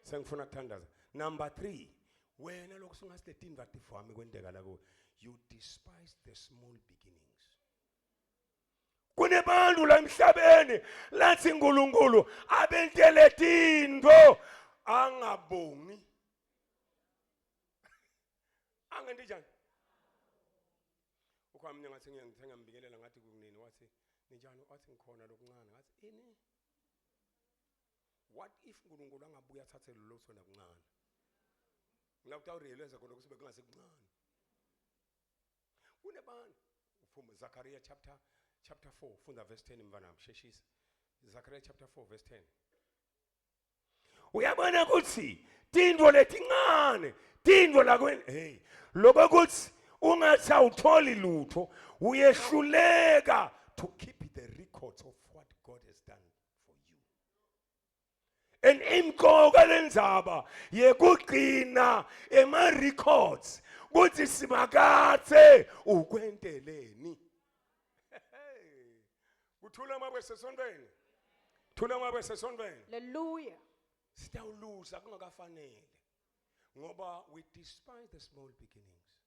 sengifuna kuthandaza number 3 wena lokhu sungasile vativame kwenteka la kuwe you despise the small beginnings kunebantu la emhlabeni lathi uNkulunkulu abentele tinto angabongi angenti njani ukhona mina ngathi ngiyangithenga ngambingelela ngathi kunini wathi ninjani wathi ngikhona lokuncane ngathi ini what if uNkulunkulu angabuya athathe lo lutho nakuncane ngila utawurealize khona ukuthi bekungase kuncane kunebantu uphuma Zakaria chapter 4 funda verse 10 mfana sheshisa Zakaria chapter 4 verse 10 uyabona ukuthi tintfo letincane tintfo lakweni hey lokho kuthi ungathi awutholi lutho uyehluleka to keep the records of what God has done for you and imqoka lendzaba yekugcina ema records kuthi simakathe ukwenteleni kuthula mabwe sesontweni thula mabwe sesontweni Hallelujah. sitawuluza kungakafanele ngoba we despise the small beginnings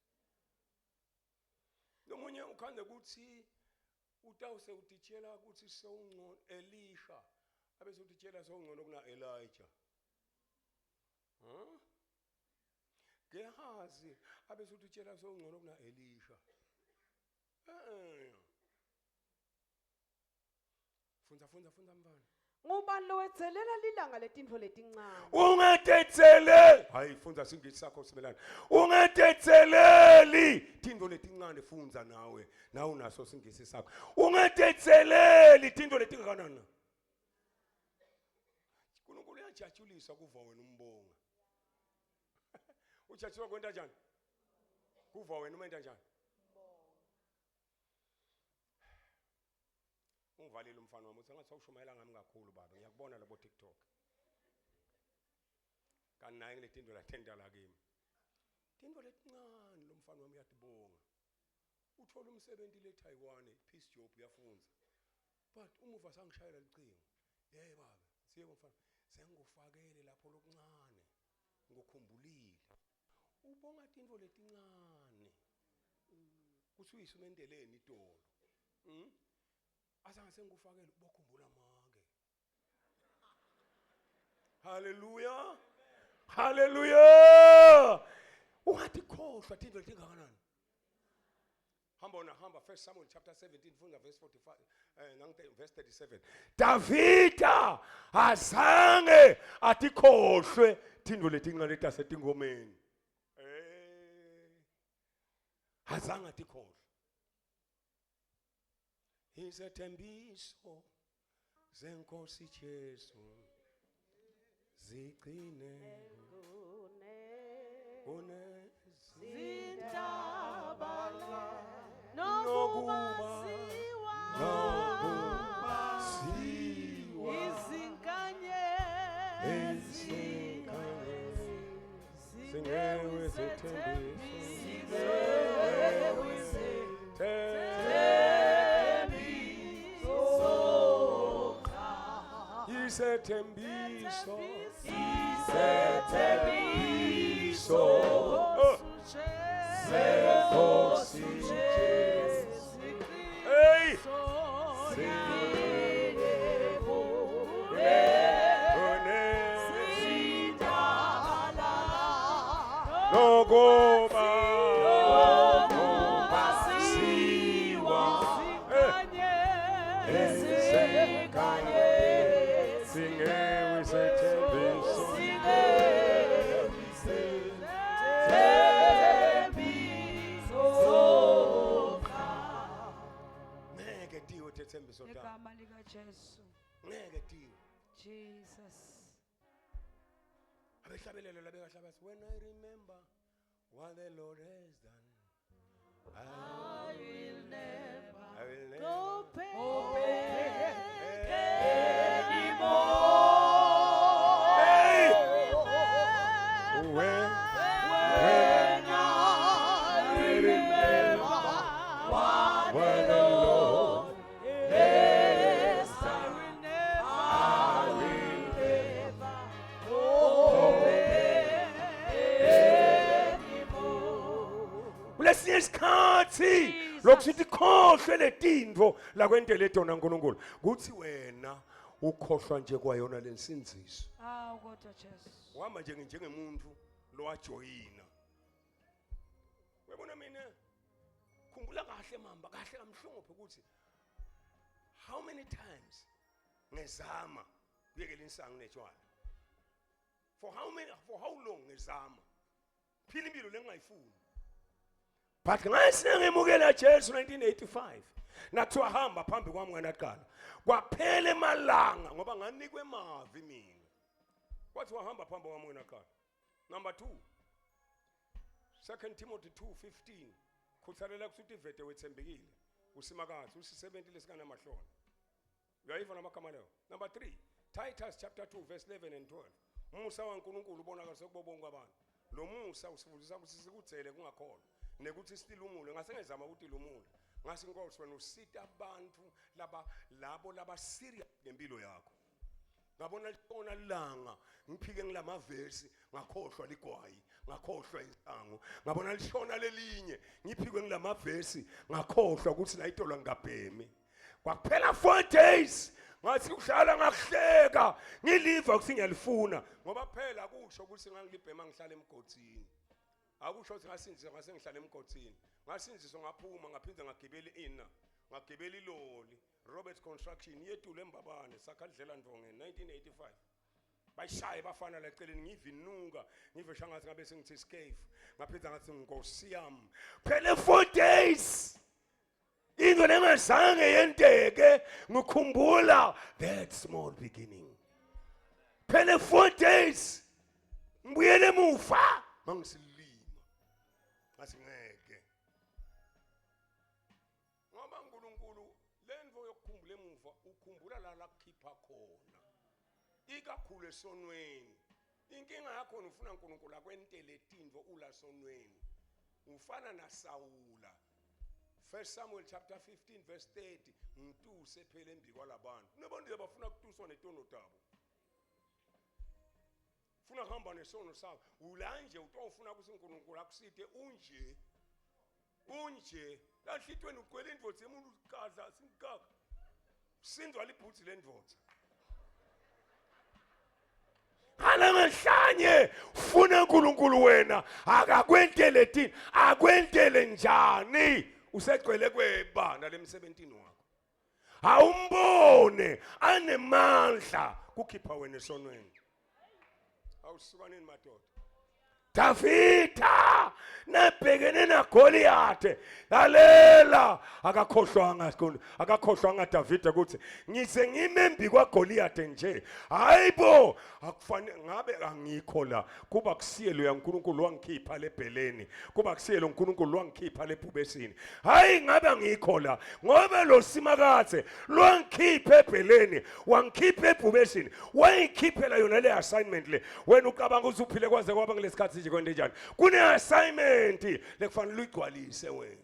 nomunye ukhande ukuthi utawuse utitshela ukuthi sewungcono Elisha abese utitshela sewungcono kuna Elijah huh Gehazi abese utitshela sewungcono kuna Elisha eh Fundza fundza fundza mfana. Ngubani lowedzelela lilanga letintfo letincane? Ungatetseleli. Hayi fundza singisi sakho simelana. Ungatetseleli tintfo letincane fundza nawe. Nawe unaso singisi sakho. Ungatetseleli tintfo letingakanani. uNkulunkulu uyajatshulisa kuva wena umbonga. Ujatshulwa kwenta njani? Kuva wena umenta njani? Ungivalile umfana wami uthi engathi awushumayela ngami kakhulu baba ngiyakubona labo TikTok. Kanti naye ngiletinto lathenta la kimi. Tinto letincane lo mfana wami uyatibonga. Uthola umsebenzi le Taiwan, peace job uyafunza. But umuva sangishayela licingo. Yey baba, siyebo mfana, sengikufakele lapho lokuncane. Ngikukhumbulile. Ubonga tinto letincane. Kuthi uyisumendeleni itolo. Azange sengikufakele ubokhumbula make. Hallelujah. Hallelujah. Ungathi khohlwa tintfo letingakanani. Hamba wona hamba 1 Samuel chapter 17 funda verse 45 eh nangite verse 37. Davida azange atikhohlwe tintfo letincane tasetingomeni. Eh azange atikhohlwe. Izethembiso zenkosi Jesu zigcine kune Zintaba nokuba ziwa nokuba ziwa izinkanye izinkanyezi singewe zethembiso Isethembiso Isethembiso Senkosi Jesu Hey Nokuba nokuba siwa ezisekhanye singewe sethembiso Ngeke tiwe tethembiso tami. Ngegama likaJesu. Ngeke tiwe. Jesus. Abehlabelelo labekahlaba bathi when I remember what the Lord has done I will never I will never Go back Hey! When, when I remember what the Lord has done, I will never go back Kulesinye isikhathi lokhu sithi khohlwe letintfo lakwentele tona uNkulunkulu kuthi wena ukhohlwa nje kwayona lensindziso. Awu kodwa Jesu. Uhamba nje njengemuntu lowajoyina. Uyabona mina khumbula kahle mamba kahle kamhlophe ukuthi how many times ngezama kuyekela insangu netshwala. For how many for how long ngezama? Phila impilo lengingayifuni. But ngase ngemukela Jesu 1985 nathiwa hamba phambi kwami nganaqala kwaphela emalanga ngoba nganikwe emavi mina kwathiwa hamba phambi kwami nganaqala number 2 2 Timothy 2:15 khuthalela ukuthi ivete wethembekile usimakazi usisebenzi lesikanamahloni uyayiva namagama leyo number 3 Titus chapter 2 verse 11 and 12 umusa waNkulunkulu ubonakaliswe kubo bonke abantu lo musa usifundisa ukuthi sikudzele kungakholwa nekuthi sitilumule ngase ngezama ukutilumula ngase inkosi wena usita abantu laba labo laba serious ngempilo yakho ngabona lishona lilanga ngiphike ngilamavesi ngakhohlwa ligwayi ngakhohlwa insangu ngabona lishona lelinye ngiphikwe ngilamavesi ngakhohlwa ukuthi la itolo ngingabhemi kwakuphela 4 days ngathi kuhlala ngakuhleka ngiliva ukuthi ngiyalifuna ngoba phela akusho ukuthi ngangilibhema ngihlala emgodini akusho ukuthi ngasinziswa ngase ngihlala emgodini ngasinziswa ngaphuma ngaphinde ngagibela ina ngagibela iloli Robert Construction yetulu embabane sakha lidlela ndonge 1985 bayishaye bafana la eceleni ngive inuka ngive shangathi ngabe sengithi scave ngaphinda ngathi nkosi yami phele 4 days into lengazange yenteke ngikhumbula that small beginning phele 4 days ngibuyele emuva mangisilima ngathi ngeke. Nkulunkulu lento yokukhumbula emuva ukhumbula la lakukhipha khona. Ikakhulu esonweni. Inkinga yakho ufuna uNkulunkulu akwentele tintfo ulasonweni. Ufana naSawula. 1 Samuel chapter 15 verse 30 ngituse phela embi kwalabantu. Kunabantu abafuna kutuswa netono tabo. Funa kuhamba nesono sakho. Ulanje utofuna ukuthi uNkulunkulu akusite unje. Unje lahlitweni ugcwele indvodza emuntu ugadla singaka. Sindwa libhutsi lendvodza. Halangahlanye funa uNkulunkulu wena akakwentele tini akwentele njani usegcwele kweba nalemsebentini wakho awumbone anemandla kukhipha wena esonweni awusukaneni madoda Davida nebhekene naGoliath lalela akakhohlwanga sikhulu akakhohlwanga Davida ukuthi ngize ngime embi kwaGoliath nje hayibo akufanele ngabe angikho la kuba kusiye lo yaNkulunkulu wangikhipha lebheleni kuba kusiye lo uNkulunkulu wangikhipha lebhubesini hayi ngabe angikho la ngoba lo simakathe lwangikhipha ebheleni wangikhipha ebhubesini wayikhiphela yona le assignment le wena ucabanga ukuthi uphile kwaze kwaba ngilesikhathi nje kwento enjani kune assignment lekufanele uyigcwalise wena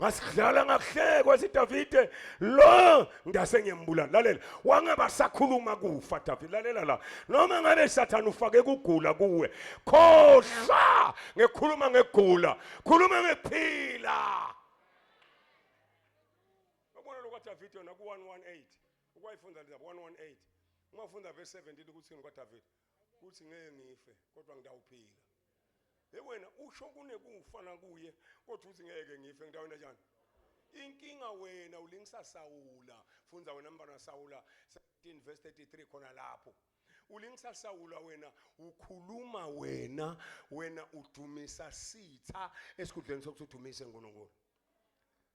ngasidlala ngakuhlekwa siDavide lo ngase ngiyambulala lalela wangaba sakhuluma kufa Davide lalela la noma ngabe sathana ufake kugula kuwe khohlwa ngekhuluma ngegula khuluma ngephila Wabona lokwa Davide yona ku 118 ukwayifunda le 118 uma ufunda verse 17 ukuthi ngikwaDavide kuthi ngeke ngife kodwa ngidawuphila Hey wena usho kunekufa nakuye kodwa uthi ngeke ngife ngidawenda njani inkinga wena ulingisa Sawula fundza wena mbana Sawula 17 verse 33 khona lapho ulingisa Sawula wena ukhuluma wena wena udumisa sitha esikhundleni sokuthi udumise uNkulunkulu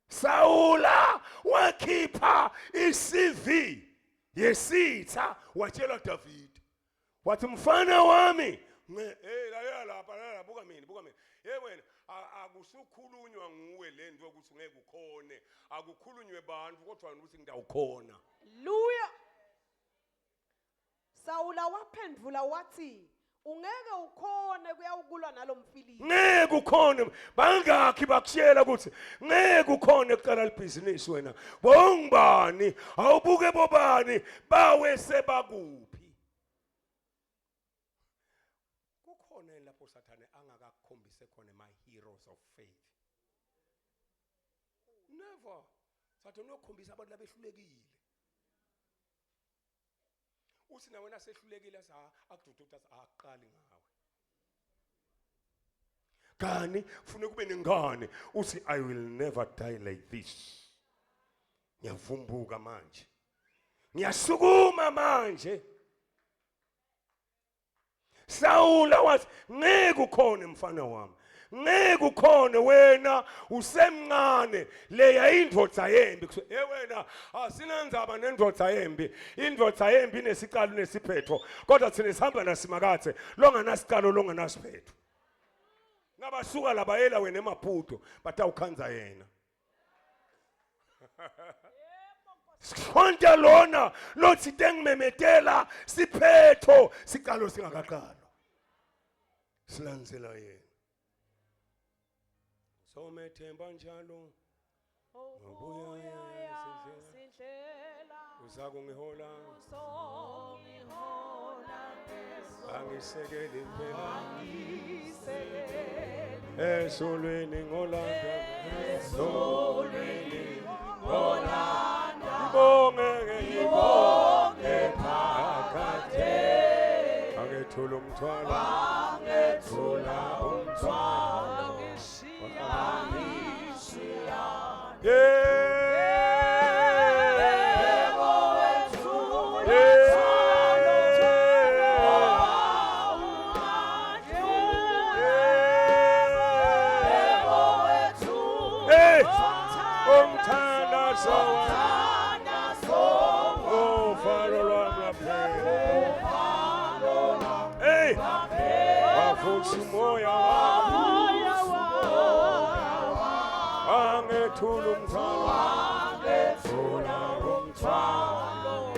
Sawula wakhipha iCV yesitha watshela David wathi mfana wami hey lalela lapha lalela buka mina buka mina hey wena akusukhulunywa nguwe lento ukuthi ngeke ukhone akukhulunywe bantu kodwa wena ukuthi ngidawukhona Hallelujah. Sawula waphendvula watsi, Ungeke ukhone kuyawukulwa nalomFilisti. Ngeke ukhone bangakhi bakushela ukuthi ngeke ukhone kuqala libhizinisi wena bongibani awubuke bobani bawe sebakuphi kukhona yini lapho sathane angakakukhombise khona ama heroes of faith never sathane uyokhombisa abantu labehlulekile uthi na wena sehlulekile sa akudududa aqali ngawe kani funa kube nengane uthi i will never die like this ngiyavumbuka manje ngiyasukuma manje Sawula wathi ngeke ukhone mfana wami ngeke ukhone wena usemncane leya indoda yembi hey wena asinandzaba nendoda yembi indoda yembi inesicalo nesiphetho kodwa thina sihamba nasimakathe longanasicalo longanasiphetho nabasuka labayela wena emaputo batawukhanza yena sikhonta lona lothi tengimemetela siphetho sicalo singakaqalwa silandzela yena somethemba njalo ngobuya sindlela uzakungihola Uzongihola angisekeli impela Angisekeli ezulwini ngolanda ezulwini ngolanda ngibonge ngibonge phakade angethula umthwalo angethula umthwalo wangishiya yebo Hey, umthandazo wami uvalo lwami lwaphela. Hey, wavusa umoya wami. Wangethula umthwalo. Wangethula umthwalo.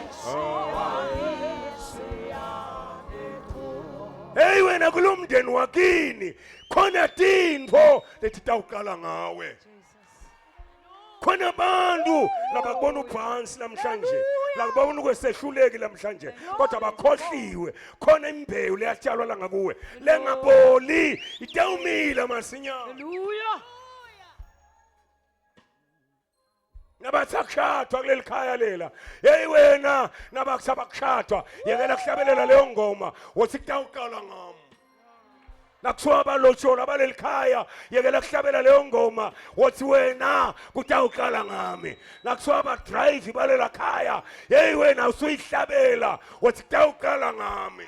Hey wena kulomndeni wakini khona tintfo letitawuqala ngawe. Jesus. Khona abantu labakubona uphansi namhlanje, lakubona ukwesehluleki namhlanje, kodwa bakhohliwe. Khona imbewu leyatshalwa la ngakuwe lengaboli itawumila masinyane. Hallelujah. Nabathakushadwa kuleli khaya lela. Hey wena nabakusabakushadwa yekela kuhlabelela leyo ngoma wothi kutawuqala ngami. Nakuthiwa abalotshola baleli khaya yekela kuhlabela leyo ngoma wothi wena kutawuqala ngami. Nakuthiwa abadrayivi balela khaya hey wena usuyihlabela wothi kutawuqala ngami.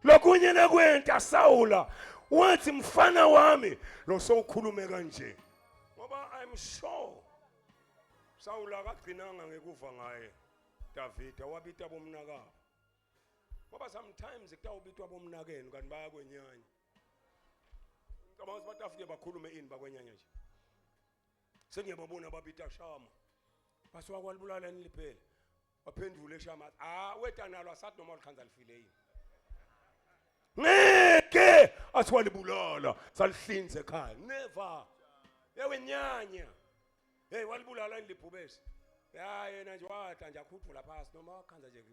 Lokunye nakwenta Sawula wathi mfana wami lo sowukhulume kanje ngoba I'm sure Sawula akagcinanga ngekuva ngaye Davida wabita bomnakabo ngoba sometimes kutawubitwa bomnakenu kanti bayakwenyanya ngicabanga ukuthi batafike bakhulume ini bakwenyanya nje sengiyababona babita shama basuka kwalibulala liphela waphendula eshama ah weta nalo asathi noma ulikhanza lifile yini ngeke athi walibulala salihlinze ekhaya never yawenyanya hey walibulala ilibhubesi ya yena nje wadla nje akhuphula phasi noma wakhanza nje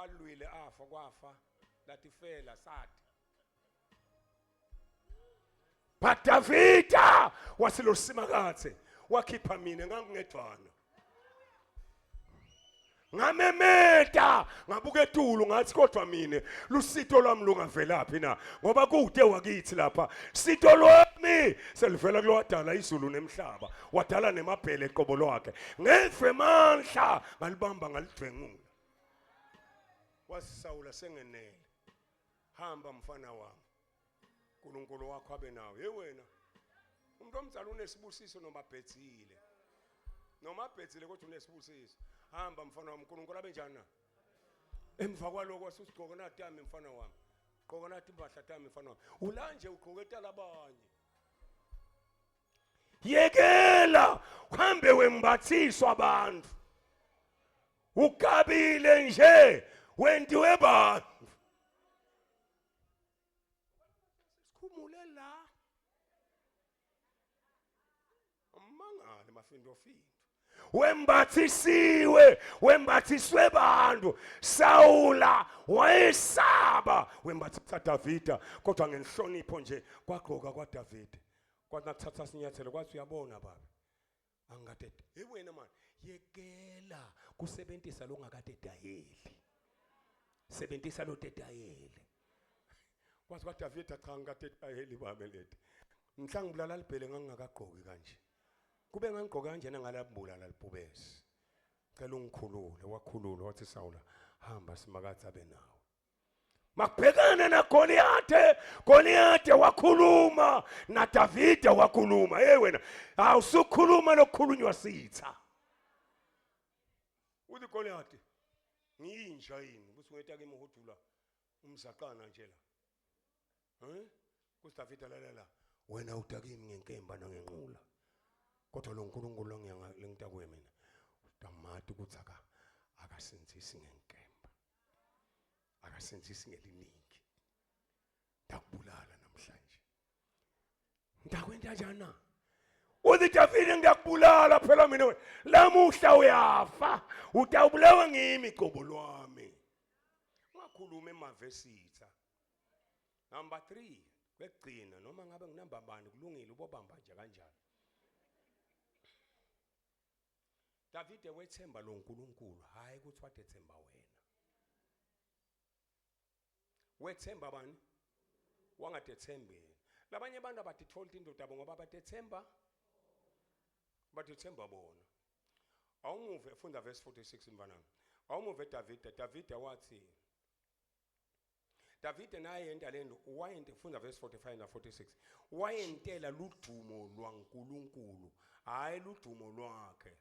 alwile afa kwafa latifela sathi But Davida wasilosimakathe wakhipha mina ngangingedwana ngamemeta ngabuka etulu ngathi kodwa mina lusito lwami lungavelaphi na ngoba kude wakithi lapha sito lwami selivela kulowadala izulu nemhlaba wadala nemabhele qobo lwakhe ngeve emandla ngalibamba ngalidvengula wasisawula sengenele hamba mfana wami uNkulunkulu wakho abe nawe hey wena umuntu omdala unesibusiso noma bhedzile noma bhedzile kodwa unesibusiso hamba mfana wami uNkulunkulu abe njani na emva kwaloko wasusigqoka natami mfana wami gqoka nathi impahla tami mfana wami ulanje ugqoke talabanye yekela uhambe wembathiswa abantu ukabile nje wentiwe bantu sikhumule la umangale mafindofindo wembathisiwe wembathiswe bantu Sawula wayesaba wembathisa Davida kodwa ngenhlonipho nje kwagqoka kwaDavide kwathi nakuthatha sinyathelo kwathi uyabona baba angikade hey wena man yekela kusebenzisa longakade dayeli sebenzisa lo tetayeli kwathi kwaDavida cha ngikade dayeli babe leti mhla ngibulala libhele ngangingakagqoki kanje kube ngangigqoke kanjena ngalabulala libhubesi cela ungikhulule wakhululwa wathi Sawula hamba simakathe abe nawe makubhekana naGoliyathe Goliyathe wakhuluma naDavide wakhuluma hey wena awusukhuluma lokukhulunywa sitha uthi Goliyathe ngiyinja yini ukuthi ungeta kimi uhudula umzaqana nje la eh kuDavide lalela wena udakimi ngenkemba nangenqula kodwa lo nkulunkulu lengitakuye mina utamati ukuthi aka akasinzisi ngenkemba akasenzisi ngeliningi ndakubulala namhlanje ndakwenta njani na uthi Davide ngiyakubulala phela mina wena lamuhla uyafa utawubulawa ngimi qobo lwami ungakhuluma emavesitha number 3 kwekugcina noma ngabe nginamba bani kulungile ubobamba nje kanjalo Davide wethemba lo nkulunkulu hayi ukuthi wadethemba wena wethemba bani wangadethembi yena labanye abantu abaditholi indoda abo ngoba badethemba badethemba bona awumuve funda verse 46 mfanami awumuve Davide Davide wathi Davide naye yenta lento wayente funda verse 45 na 46 wayentela ludumo lwaNkuluNkulu hayi ludumo lwakhe.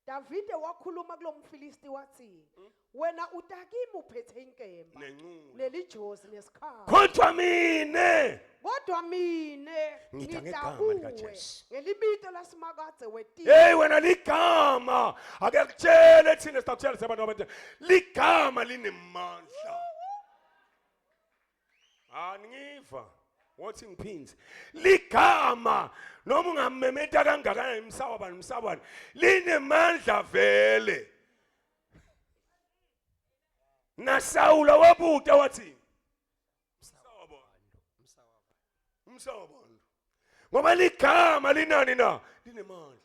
Davide wakhuluma kulomFilisti watsi, Wena utakimi uphethe inkemba Nencula. nelijozi nesikhali. Kodwa mine Kodwa mine Ngita ngita ngegama kuwe likaJesu. ngelibito laSimakadze wetive. Hey wena ligama ake kutshele thina sitakutshela sabantu abantu ligama linemandla. Angiva wothi ngiphindze ligama noma ungamemeta kangakanani msawabani msawabani linemandla vele. NaSawula wabuta wathi Msawabani ngoba ligama linani na linemandla.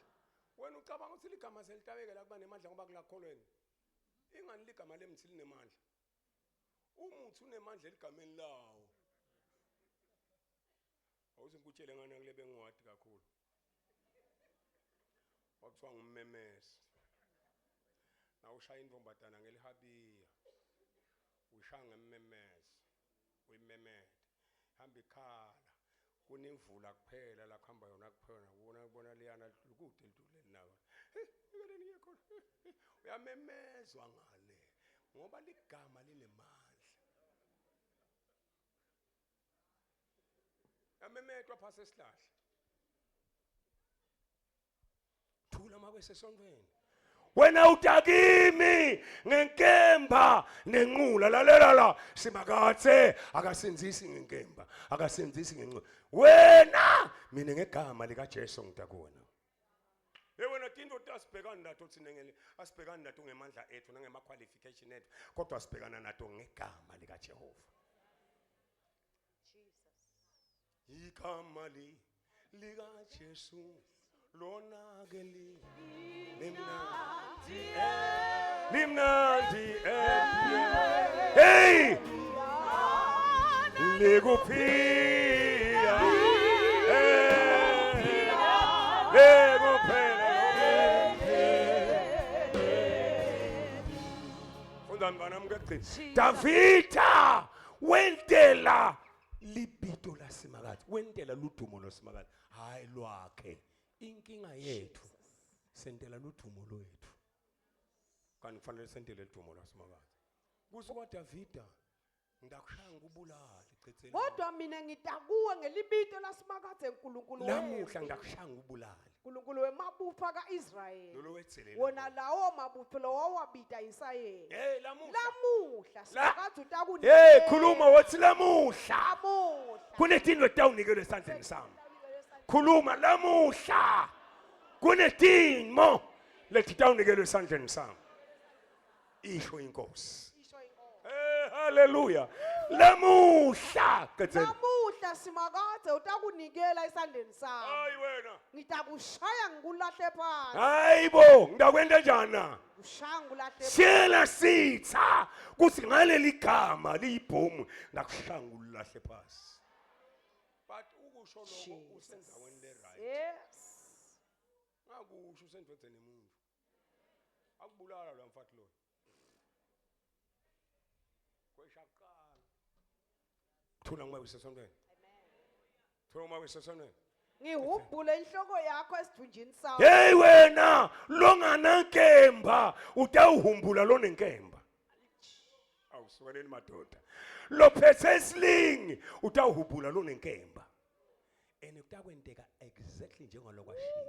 Wena ucabanga ukuthi ligama selitabekela kuba nemandla ngoba kulakholweni ingani ligama lemthi linemandla umuthi unemandla eligameni lawo awuze ngikutshele ngani kule bengiwadi kakhulu kwakuthiwa ngummemezi nawushaya intombatana ngelihabiya uyishaya ngemmemezi uyimemede hamba ikhala kunemvula kuphela la kuhamba yona kuphela ubona ubona liyana kude lidule linako ikeleni khona uyamemezwa ngale ngoba ligama linemandla yamemetwa phasi esihlahla thula makwesesontweni wena utakimi ngenkemba nenqula lalela la simakathe akasinzisi ngenkemba akasinzisi ngenqula wena mina ngegama likaJesu ngitakuwena Hey wena tinto tasibhekana nato thina ngele asibhekani nato ngemandla ethu nangema qualification ethu kodwa sibhekana nato ngegama likaJehova Igama li likaJesu lona ke li limnandi limnandi hey likuphila likuphila funda mngane wami kuyagcina Davida wentela libito laSimakadze wentela ludumo lwaSimakadze hayi lwakhe inkinga yethu sentela ludumo lwethu kanti kufanele sentele ludumo lwaSimakadze kusuka Davida ngidakushaya ngikubulale chithela Kodwa mina ngitakuwe ngelibito laSimakadze Nkulunkulu lamuhla wethu. ngidakushaya ngikubulale Nkulunkulu wemabutho aka-Israyeli. lolo wetselela Wona lawo mabutho lowawabita isayeni. hey lamuhla Lamuhla La- Simakadze utakunikela. hey khuluma wathi lamuhla Lamuhla. kunetintfo letawunikelwa esandleni sami khuluma lamuhla kunetimo letitawunikelwa esandleni sami isho inkosi Isho inkosi. Eh haleluya lamuhla qedzela Lamuhla Simakadze utakunikela esandleni sami. hayi wena Ngitakushaya ngikulahle phansi. hayi bo ngidakwenta njani na Kushaya ngikulahle phansi. Tshela sitha kuthi ngaleli gama liyibhomu ngakushaya ngulahle phasi but ukusho lokho usendaweni le right Yes. ngakusho usendodeni emuntu akubulala lo mfati loyo kwesha kuqala thula ngoba usesontweni thula ngoba usesontweni Ngihubhule inhloko yakho esidunjini sami. hey wena longanankemba utawuhumbula lonenkemba awusukeleni madoda lophethe isilingi utawuhubula lonenkemba and kutakwenteka exactly njengalokho ashito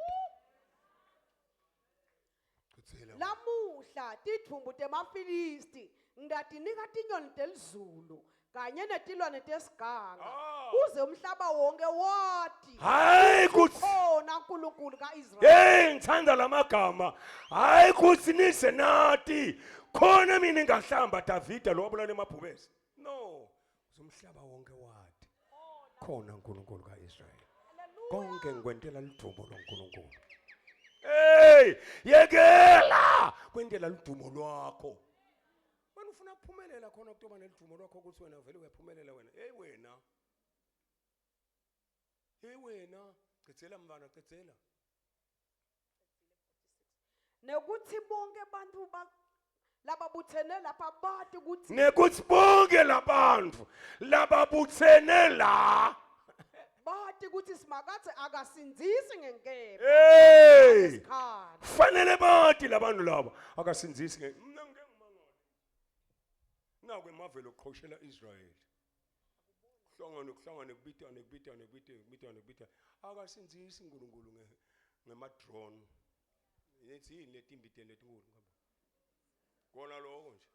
Chithela. Lamuhla tidvumbu temaFilisti ngitatinika tinyoni telizulu kanye netilwane tesiganga Ah. kuze umhlaba wonke wati Hayi kuthi khona uNkulunkulu kaIsrayeli. Hey ngithanda lamagama. Hayi kuthi nize nathi khona mina ngingahlamba Davida lo wabulala emabhubesi. No, umhlaba wonke wati. Khona uNkulunkulu kaIsrayeli. Konke ngikwentela ludumo loNkulunkulu. Hey, yekela kwentela ludumo lwakho. Wena ufuna ukuphumelela khona kutoba neludumo lwakho ukuthi wena vele uyaphumelela wena. Hey wena. Hey wena, chithela mntwana chithela. Nekuthi bonke abantu ba lababuthene lapha bati ukuthi Nekuthi bonke labantu lababuthene la bati ukuthi sima Simakadze akasindzisi ngenkemba. Hey! Isikhali. Fanele bati labantu laba akasindzisi nge mina ngike ngimangale. Naku emavelo okuqhoshela Israel. Kuhlangane kuhlangane kubitane kubitane kubitane kubitane kubitane. Akasindzisi uNkulunkulu nge ngema drone. Yethi yini letimbiteni letinkulu ngabo. Kona lokho nje.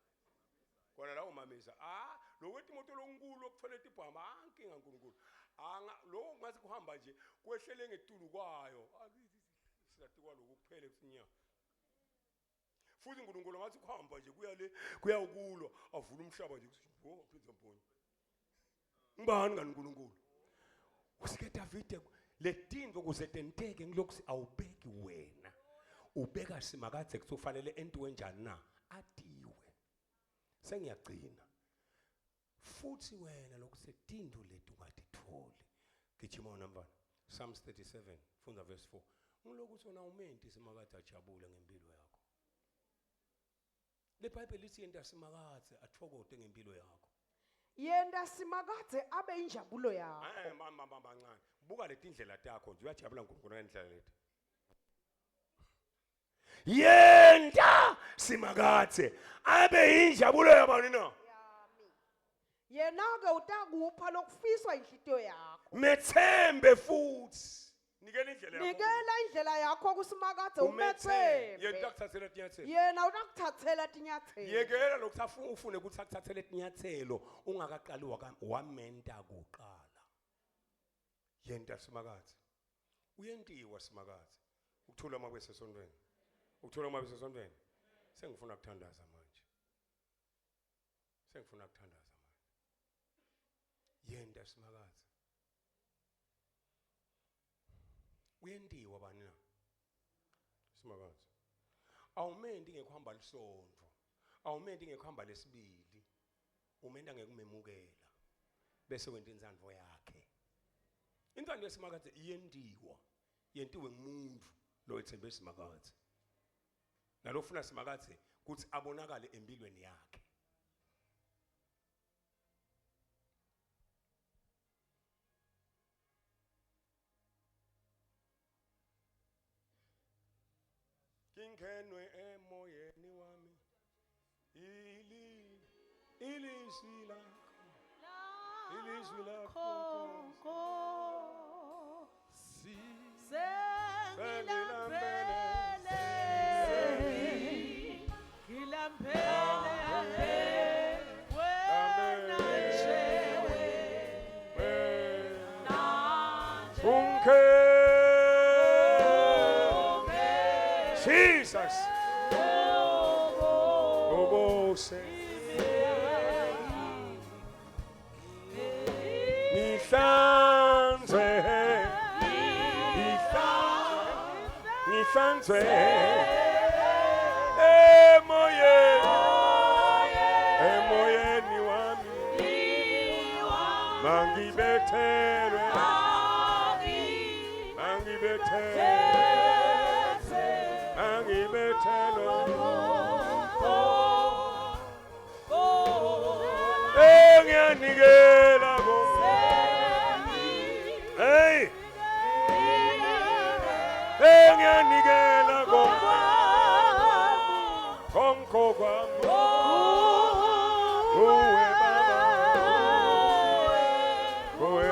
Kona lawo mameza. Ah, lokho etimoto lonkulu okuthwele tibhamu ah inkinga uNkulunkulu. Anga lokho ngathi kuhamba nje kwehlele ngetulu kwayo. Sizatikwa lokho kuphele kusinya. Futhi uNkulunkulu ngathi kuhamba nje kuya le kuyawukulwa avula umhlaba nje kuthi oh phinda mponyo. Ngibani ngani uNkulunkulu? Usike Davide letinto kuze tenteke ngilokhu awubeki wena. Ubeka simakadze kufanele entiwe njani na? Adiwe. Sengiyagcina. Futhi wena lokhu setinto leti ungatitholi. Gijima wona mfana. Psalms 37 funda verse 4. Ngilokhu uthi wena umenti simakadze ajabule ngempilo yakho. LeBhayibheli lithi yenta simakadze athokote ngempilo yakho. Yenta simakadze abe injabulo yakho. Eh mama mama bancane. Buka letindlela takho nje uyajabula uNkulunkulu ngendlela leti. Yenta simakadze abe injabulo yabani na? Yami. Yena-ke utakupha lokufiswa inhlitiyo yakho. Methembe futhi. Nikela indlela yakho. Nikela indlela yakho kuSimakadze Umethembe. Yena umethembe. utakuthathela tinyathelo. Yena utakuthathela tinyathelo. Yekela lokhu ufune ukuthi akuthathele tinyathelo ungakaqali wamenta kuqala. Yenta Simakadze. Uyentiwa Simakadze. Ukuthula uma kusesontweni. Ukuthula uma kusesontweni. Sengifuna ukuthandaza manje. Sengifuna ukuthandaza manje. Yenta Simakadze. Uyentiwa bani na? Simakadze. Awumenti ngekuhamba lisontfo. Awumenti ngekuhamba lesibili. Umenta ngekumemukela. Bese wenta intsandvo yakhe. Intsandvo yesimakadze iyentiwa. Yentiwe ngumuntu lo ethembe simakadze. Nalofuna simakadze kuthi abonakale empilweni yakhe. Ngingenwe emoyeni wami ili ilizwi lakho ilizwi lakho Nkosi. Sengilambele Unke Jesus Obose Ngihlanze Ngihlanze Emoyeni Emoyeni wami Mangibethelwe Mangibethelwe Mangibethelwe Engiyanikela ko Hey Engiyanikela ko Konko kwami Kuwe baba Kuwe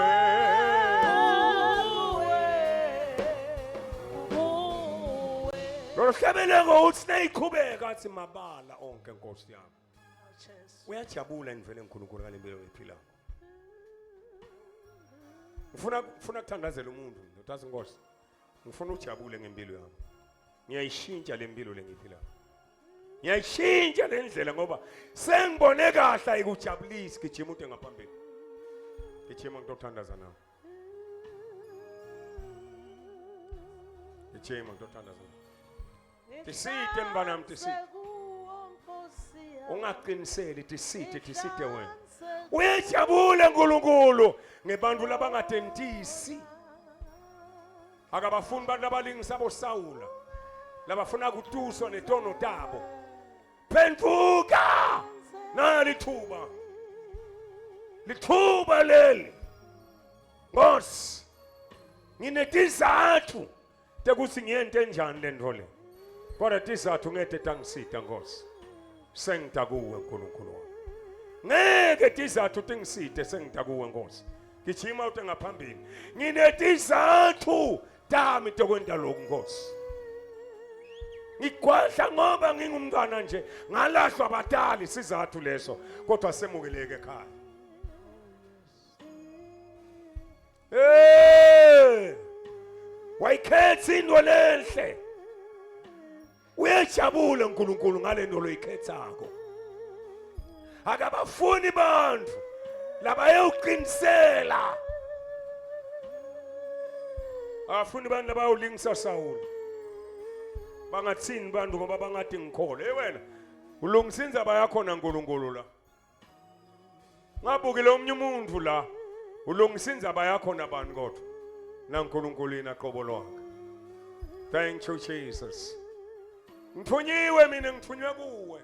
Loluhlabeleko uthi nayiqhubeka athi mabala onke Nkosi yami. Uyajabula ngivele uNkulunkulu ngalempilo oyiphilako. Ngifuna ngifuna kuthandazela umuntu ndodazi Nkosi. Ngifuna ujabule ngempilo yami. Ngiyayishintsha lempilo lengiyiphilayo. Ngiyayishintsha le ndlela ngoba sengibone kahle ayikujabulisi gijima ude ngaphambili. Gijima ngitothandaza nawe. Gijima ngitothandaza nawe. Tisite mntanami tisite. Ungaqiniseli tisite tisite wena. Uyajabula uNkulunkulu ngebantu labangatentisi. Akabafuni abantu abalingisa boSawula. Labafuna kutuswa netono tabo. Phenduka! Nali ithuba. Lithuba leli. Nkosi. Nginetizathu tekuthi ngiyente njani le nto le. Kodwa tizathu ngeke tangisita Nkosi. Sengita kuwe uNkulunkulu wami. Ngeke tizathu tingisite sengita kuwe Nkosi. Gijima ute ngaphambili. Nginetizathu tami tokwenta lokhu Nkosi. Ngigwadla ngoba ngingumntwana nje ngalahlwa batali sizathu leso kodwa semukeleke ekhaya. Hey! Wayikhetha into lenhle. Uyajabula uNkulunkulu ngalento loyikhethako. Akabafuni bantu labayewuqinisela. Akafuni bantu labayolingisa Sawuli. Bangathini bantu ngoba bangathi ngikhole. Hey wena, ulungisa indzaba yakho naNkulunkulu la. Ngabukile omunye umuntu la ulungisa indzaba yakho nabani kodwa naNkulunkulu yena qobo lwakhe. Thank you Jesus. Ngithunyiwe mina ngithunywe kuwe.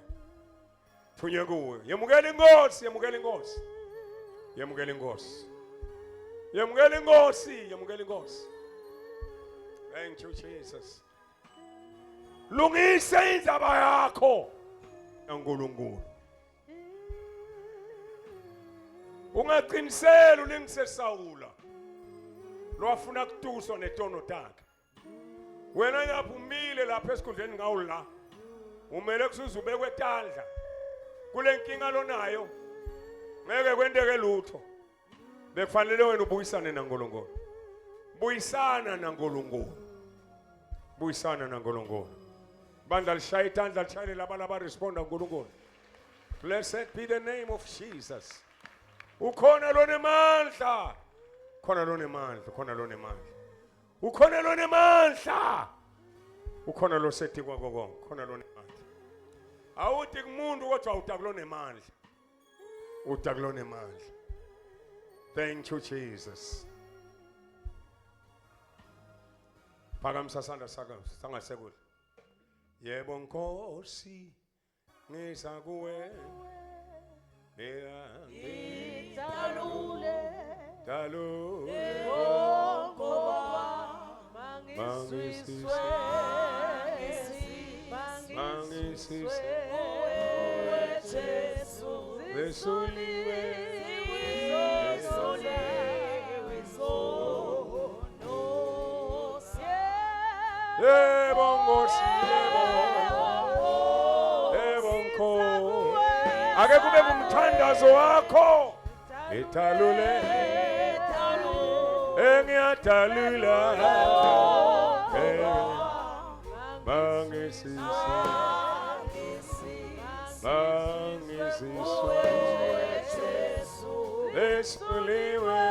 Thunywe kuwe. Yemukela inkosi, yemukela inkosi. Yemukela inkosi. Yemukela inkosi, yemukela inkosi. Thank you Jesus. Lungisa indzaba yakho naNkulunkulu. Ungaqiniseli ulingise Sawula lowafuna kutuswa netono takhe. Wena lapho umile lapha esikhundleni ngawo la. Umele kusuze ubekwe tandla. Kule nkinga lonayo ngeke kwenteke lutho. Bekufanele wena ubuyisane naNkulunkulu. Buyisana naNkulunkulu. Buyisana naNkulunkulu. Bandla lishaya itandla lishayele laba laba responda uNkulunkulu. Blessed be the name of Jesus. Ukhona lonemandla. Khona lonemandla, khona lonemandla. Ukhona lonemandla. Ukhona losetikwa konke, khona lonemandla. Awuthi kumuntu kodwa utakulonemandla. Uta kulonemandla. Thank you Jesus. Phakamisa sandla sakho sangasekudla. Yebo Nkosi ngiza kuwe. Mina Ngidalule dalule mangisiswe mangisiswe kuwe Jesu Besuliwe Yebo Nkosi yebo Yebo Nkosi Ake kube kumthandazo wakho Ngidalule Engiyadalula Bangisise Bangisise Esuliwe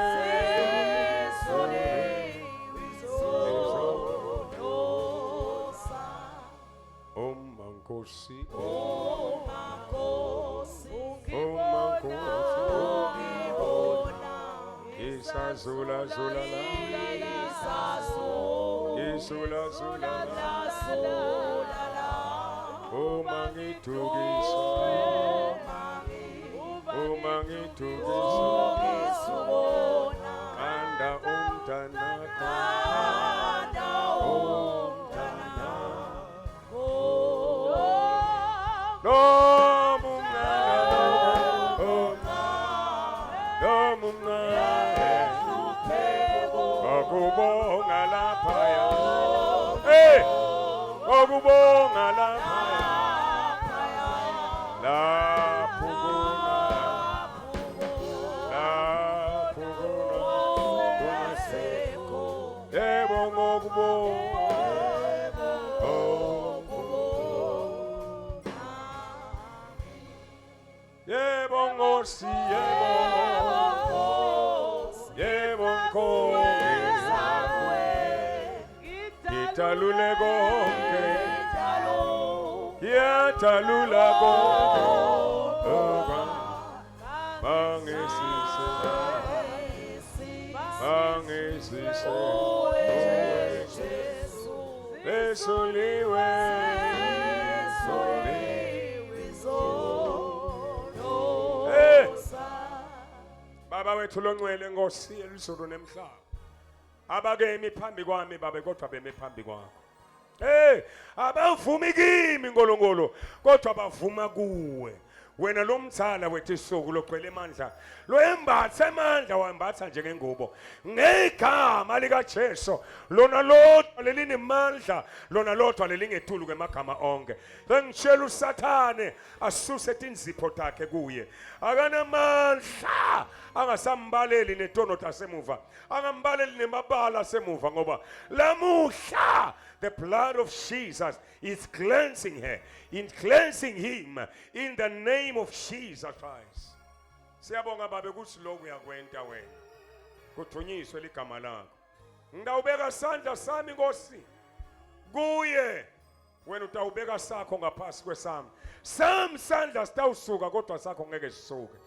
Uma Nkosi Uma Nkosi Isazula zula la Isula zula la Uma ngithukiswa Uma ngithukiswa Kanda umntanakho Umntana Ngokubonga laphaya. Hey! Ngokubonga laphaya. Lapho kuna. Lapho kuna. Kungasekho. Yebo ngokubonga. Yebo Nkosi, yebo. Yebo Nkosi. Ngidalule konke. Ngiyadalula konke. Bangisise. Bangisise. Esuliwe. Hey! Baba wethu longcwele Nkosi elizulu nemhlaba. Abakemi phambi kwami babe kodwa beme phambi kwakho. Hey, abavumi kimi Nkulunkulu kodwa bavuma kuwe. Wena lomdzala wetisuku logcwele emandla loyembatha emandla wambatha njengengubo ngegama likaJesu lona lodwa lelinemandla lona lodwa lelingetulu kwemagama onke sengitshela usathane asuse tinzipho takhe kuye akanamandla angasambaleli netono tasemuva angambaleli nemabala asemuva ngoba lamuhla the blood of Jesus is cleansing her in cleansing him in the name of Jesus Christ siyabonga babe ukuthi lokhu uyakwenta wena kuthunyiswe ligama lakho ngitawubeka sandla sami Nkosi kuye wena utawubeka sakho ngaphasi kwesami sami sandla sitawusuka kodwa sakho ngeke sisuke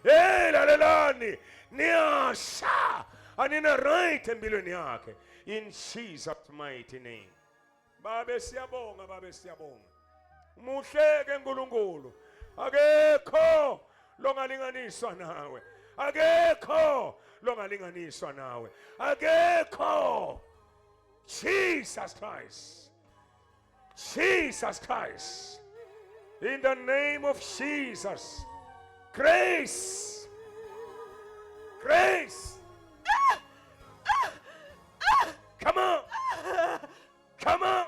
hey lalelani niyasha anina right empilweni yakhe in Jesus mighty name babe siyabonga babe siyabonga muhle ke uNkulunkulu akekho longalinganiswa nawe akekho longalinganiswa nawe akekho Jesus Christ Jesus Christ in the name of Jesus grace grace come on come on.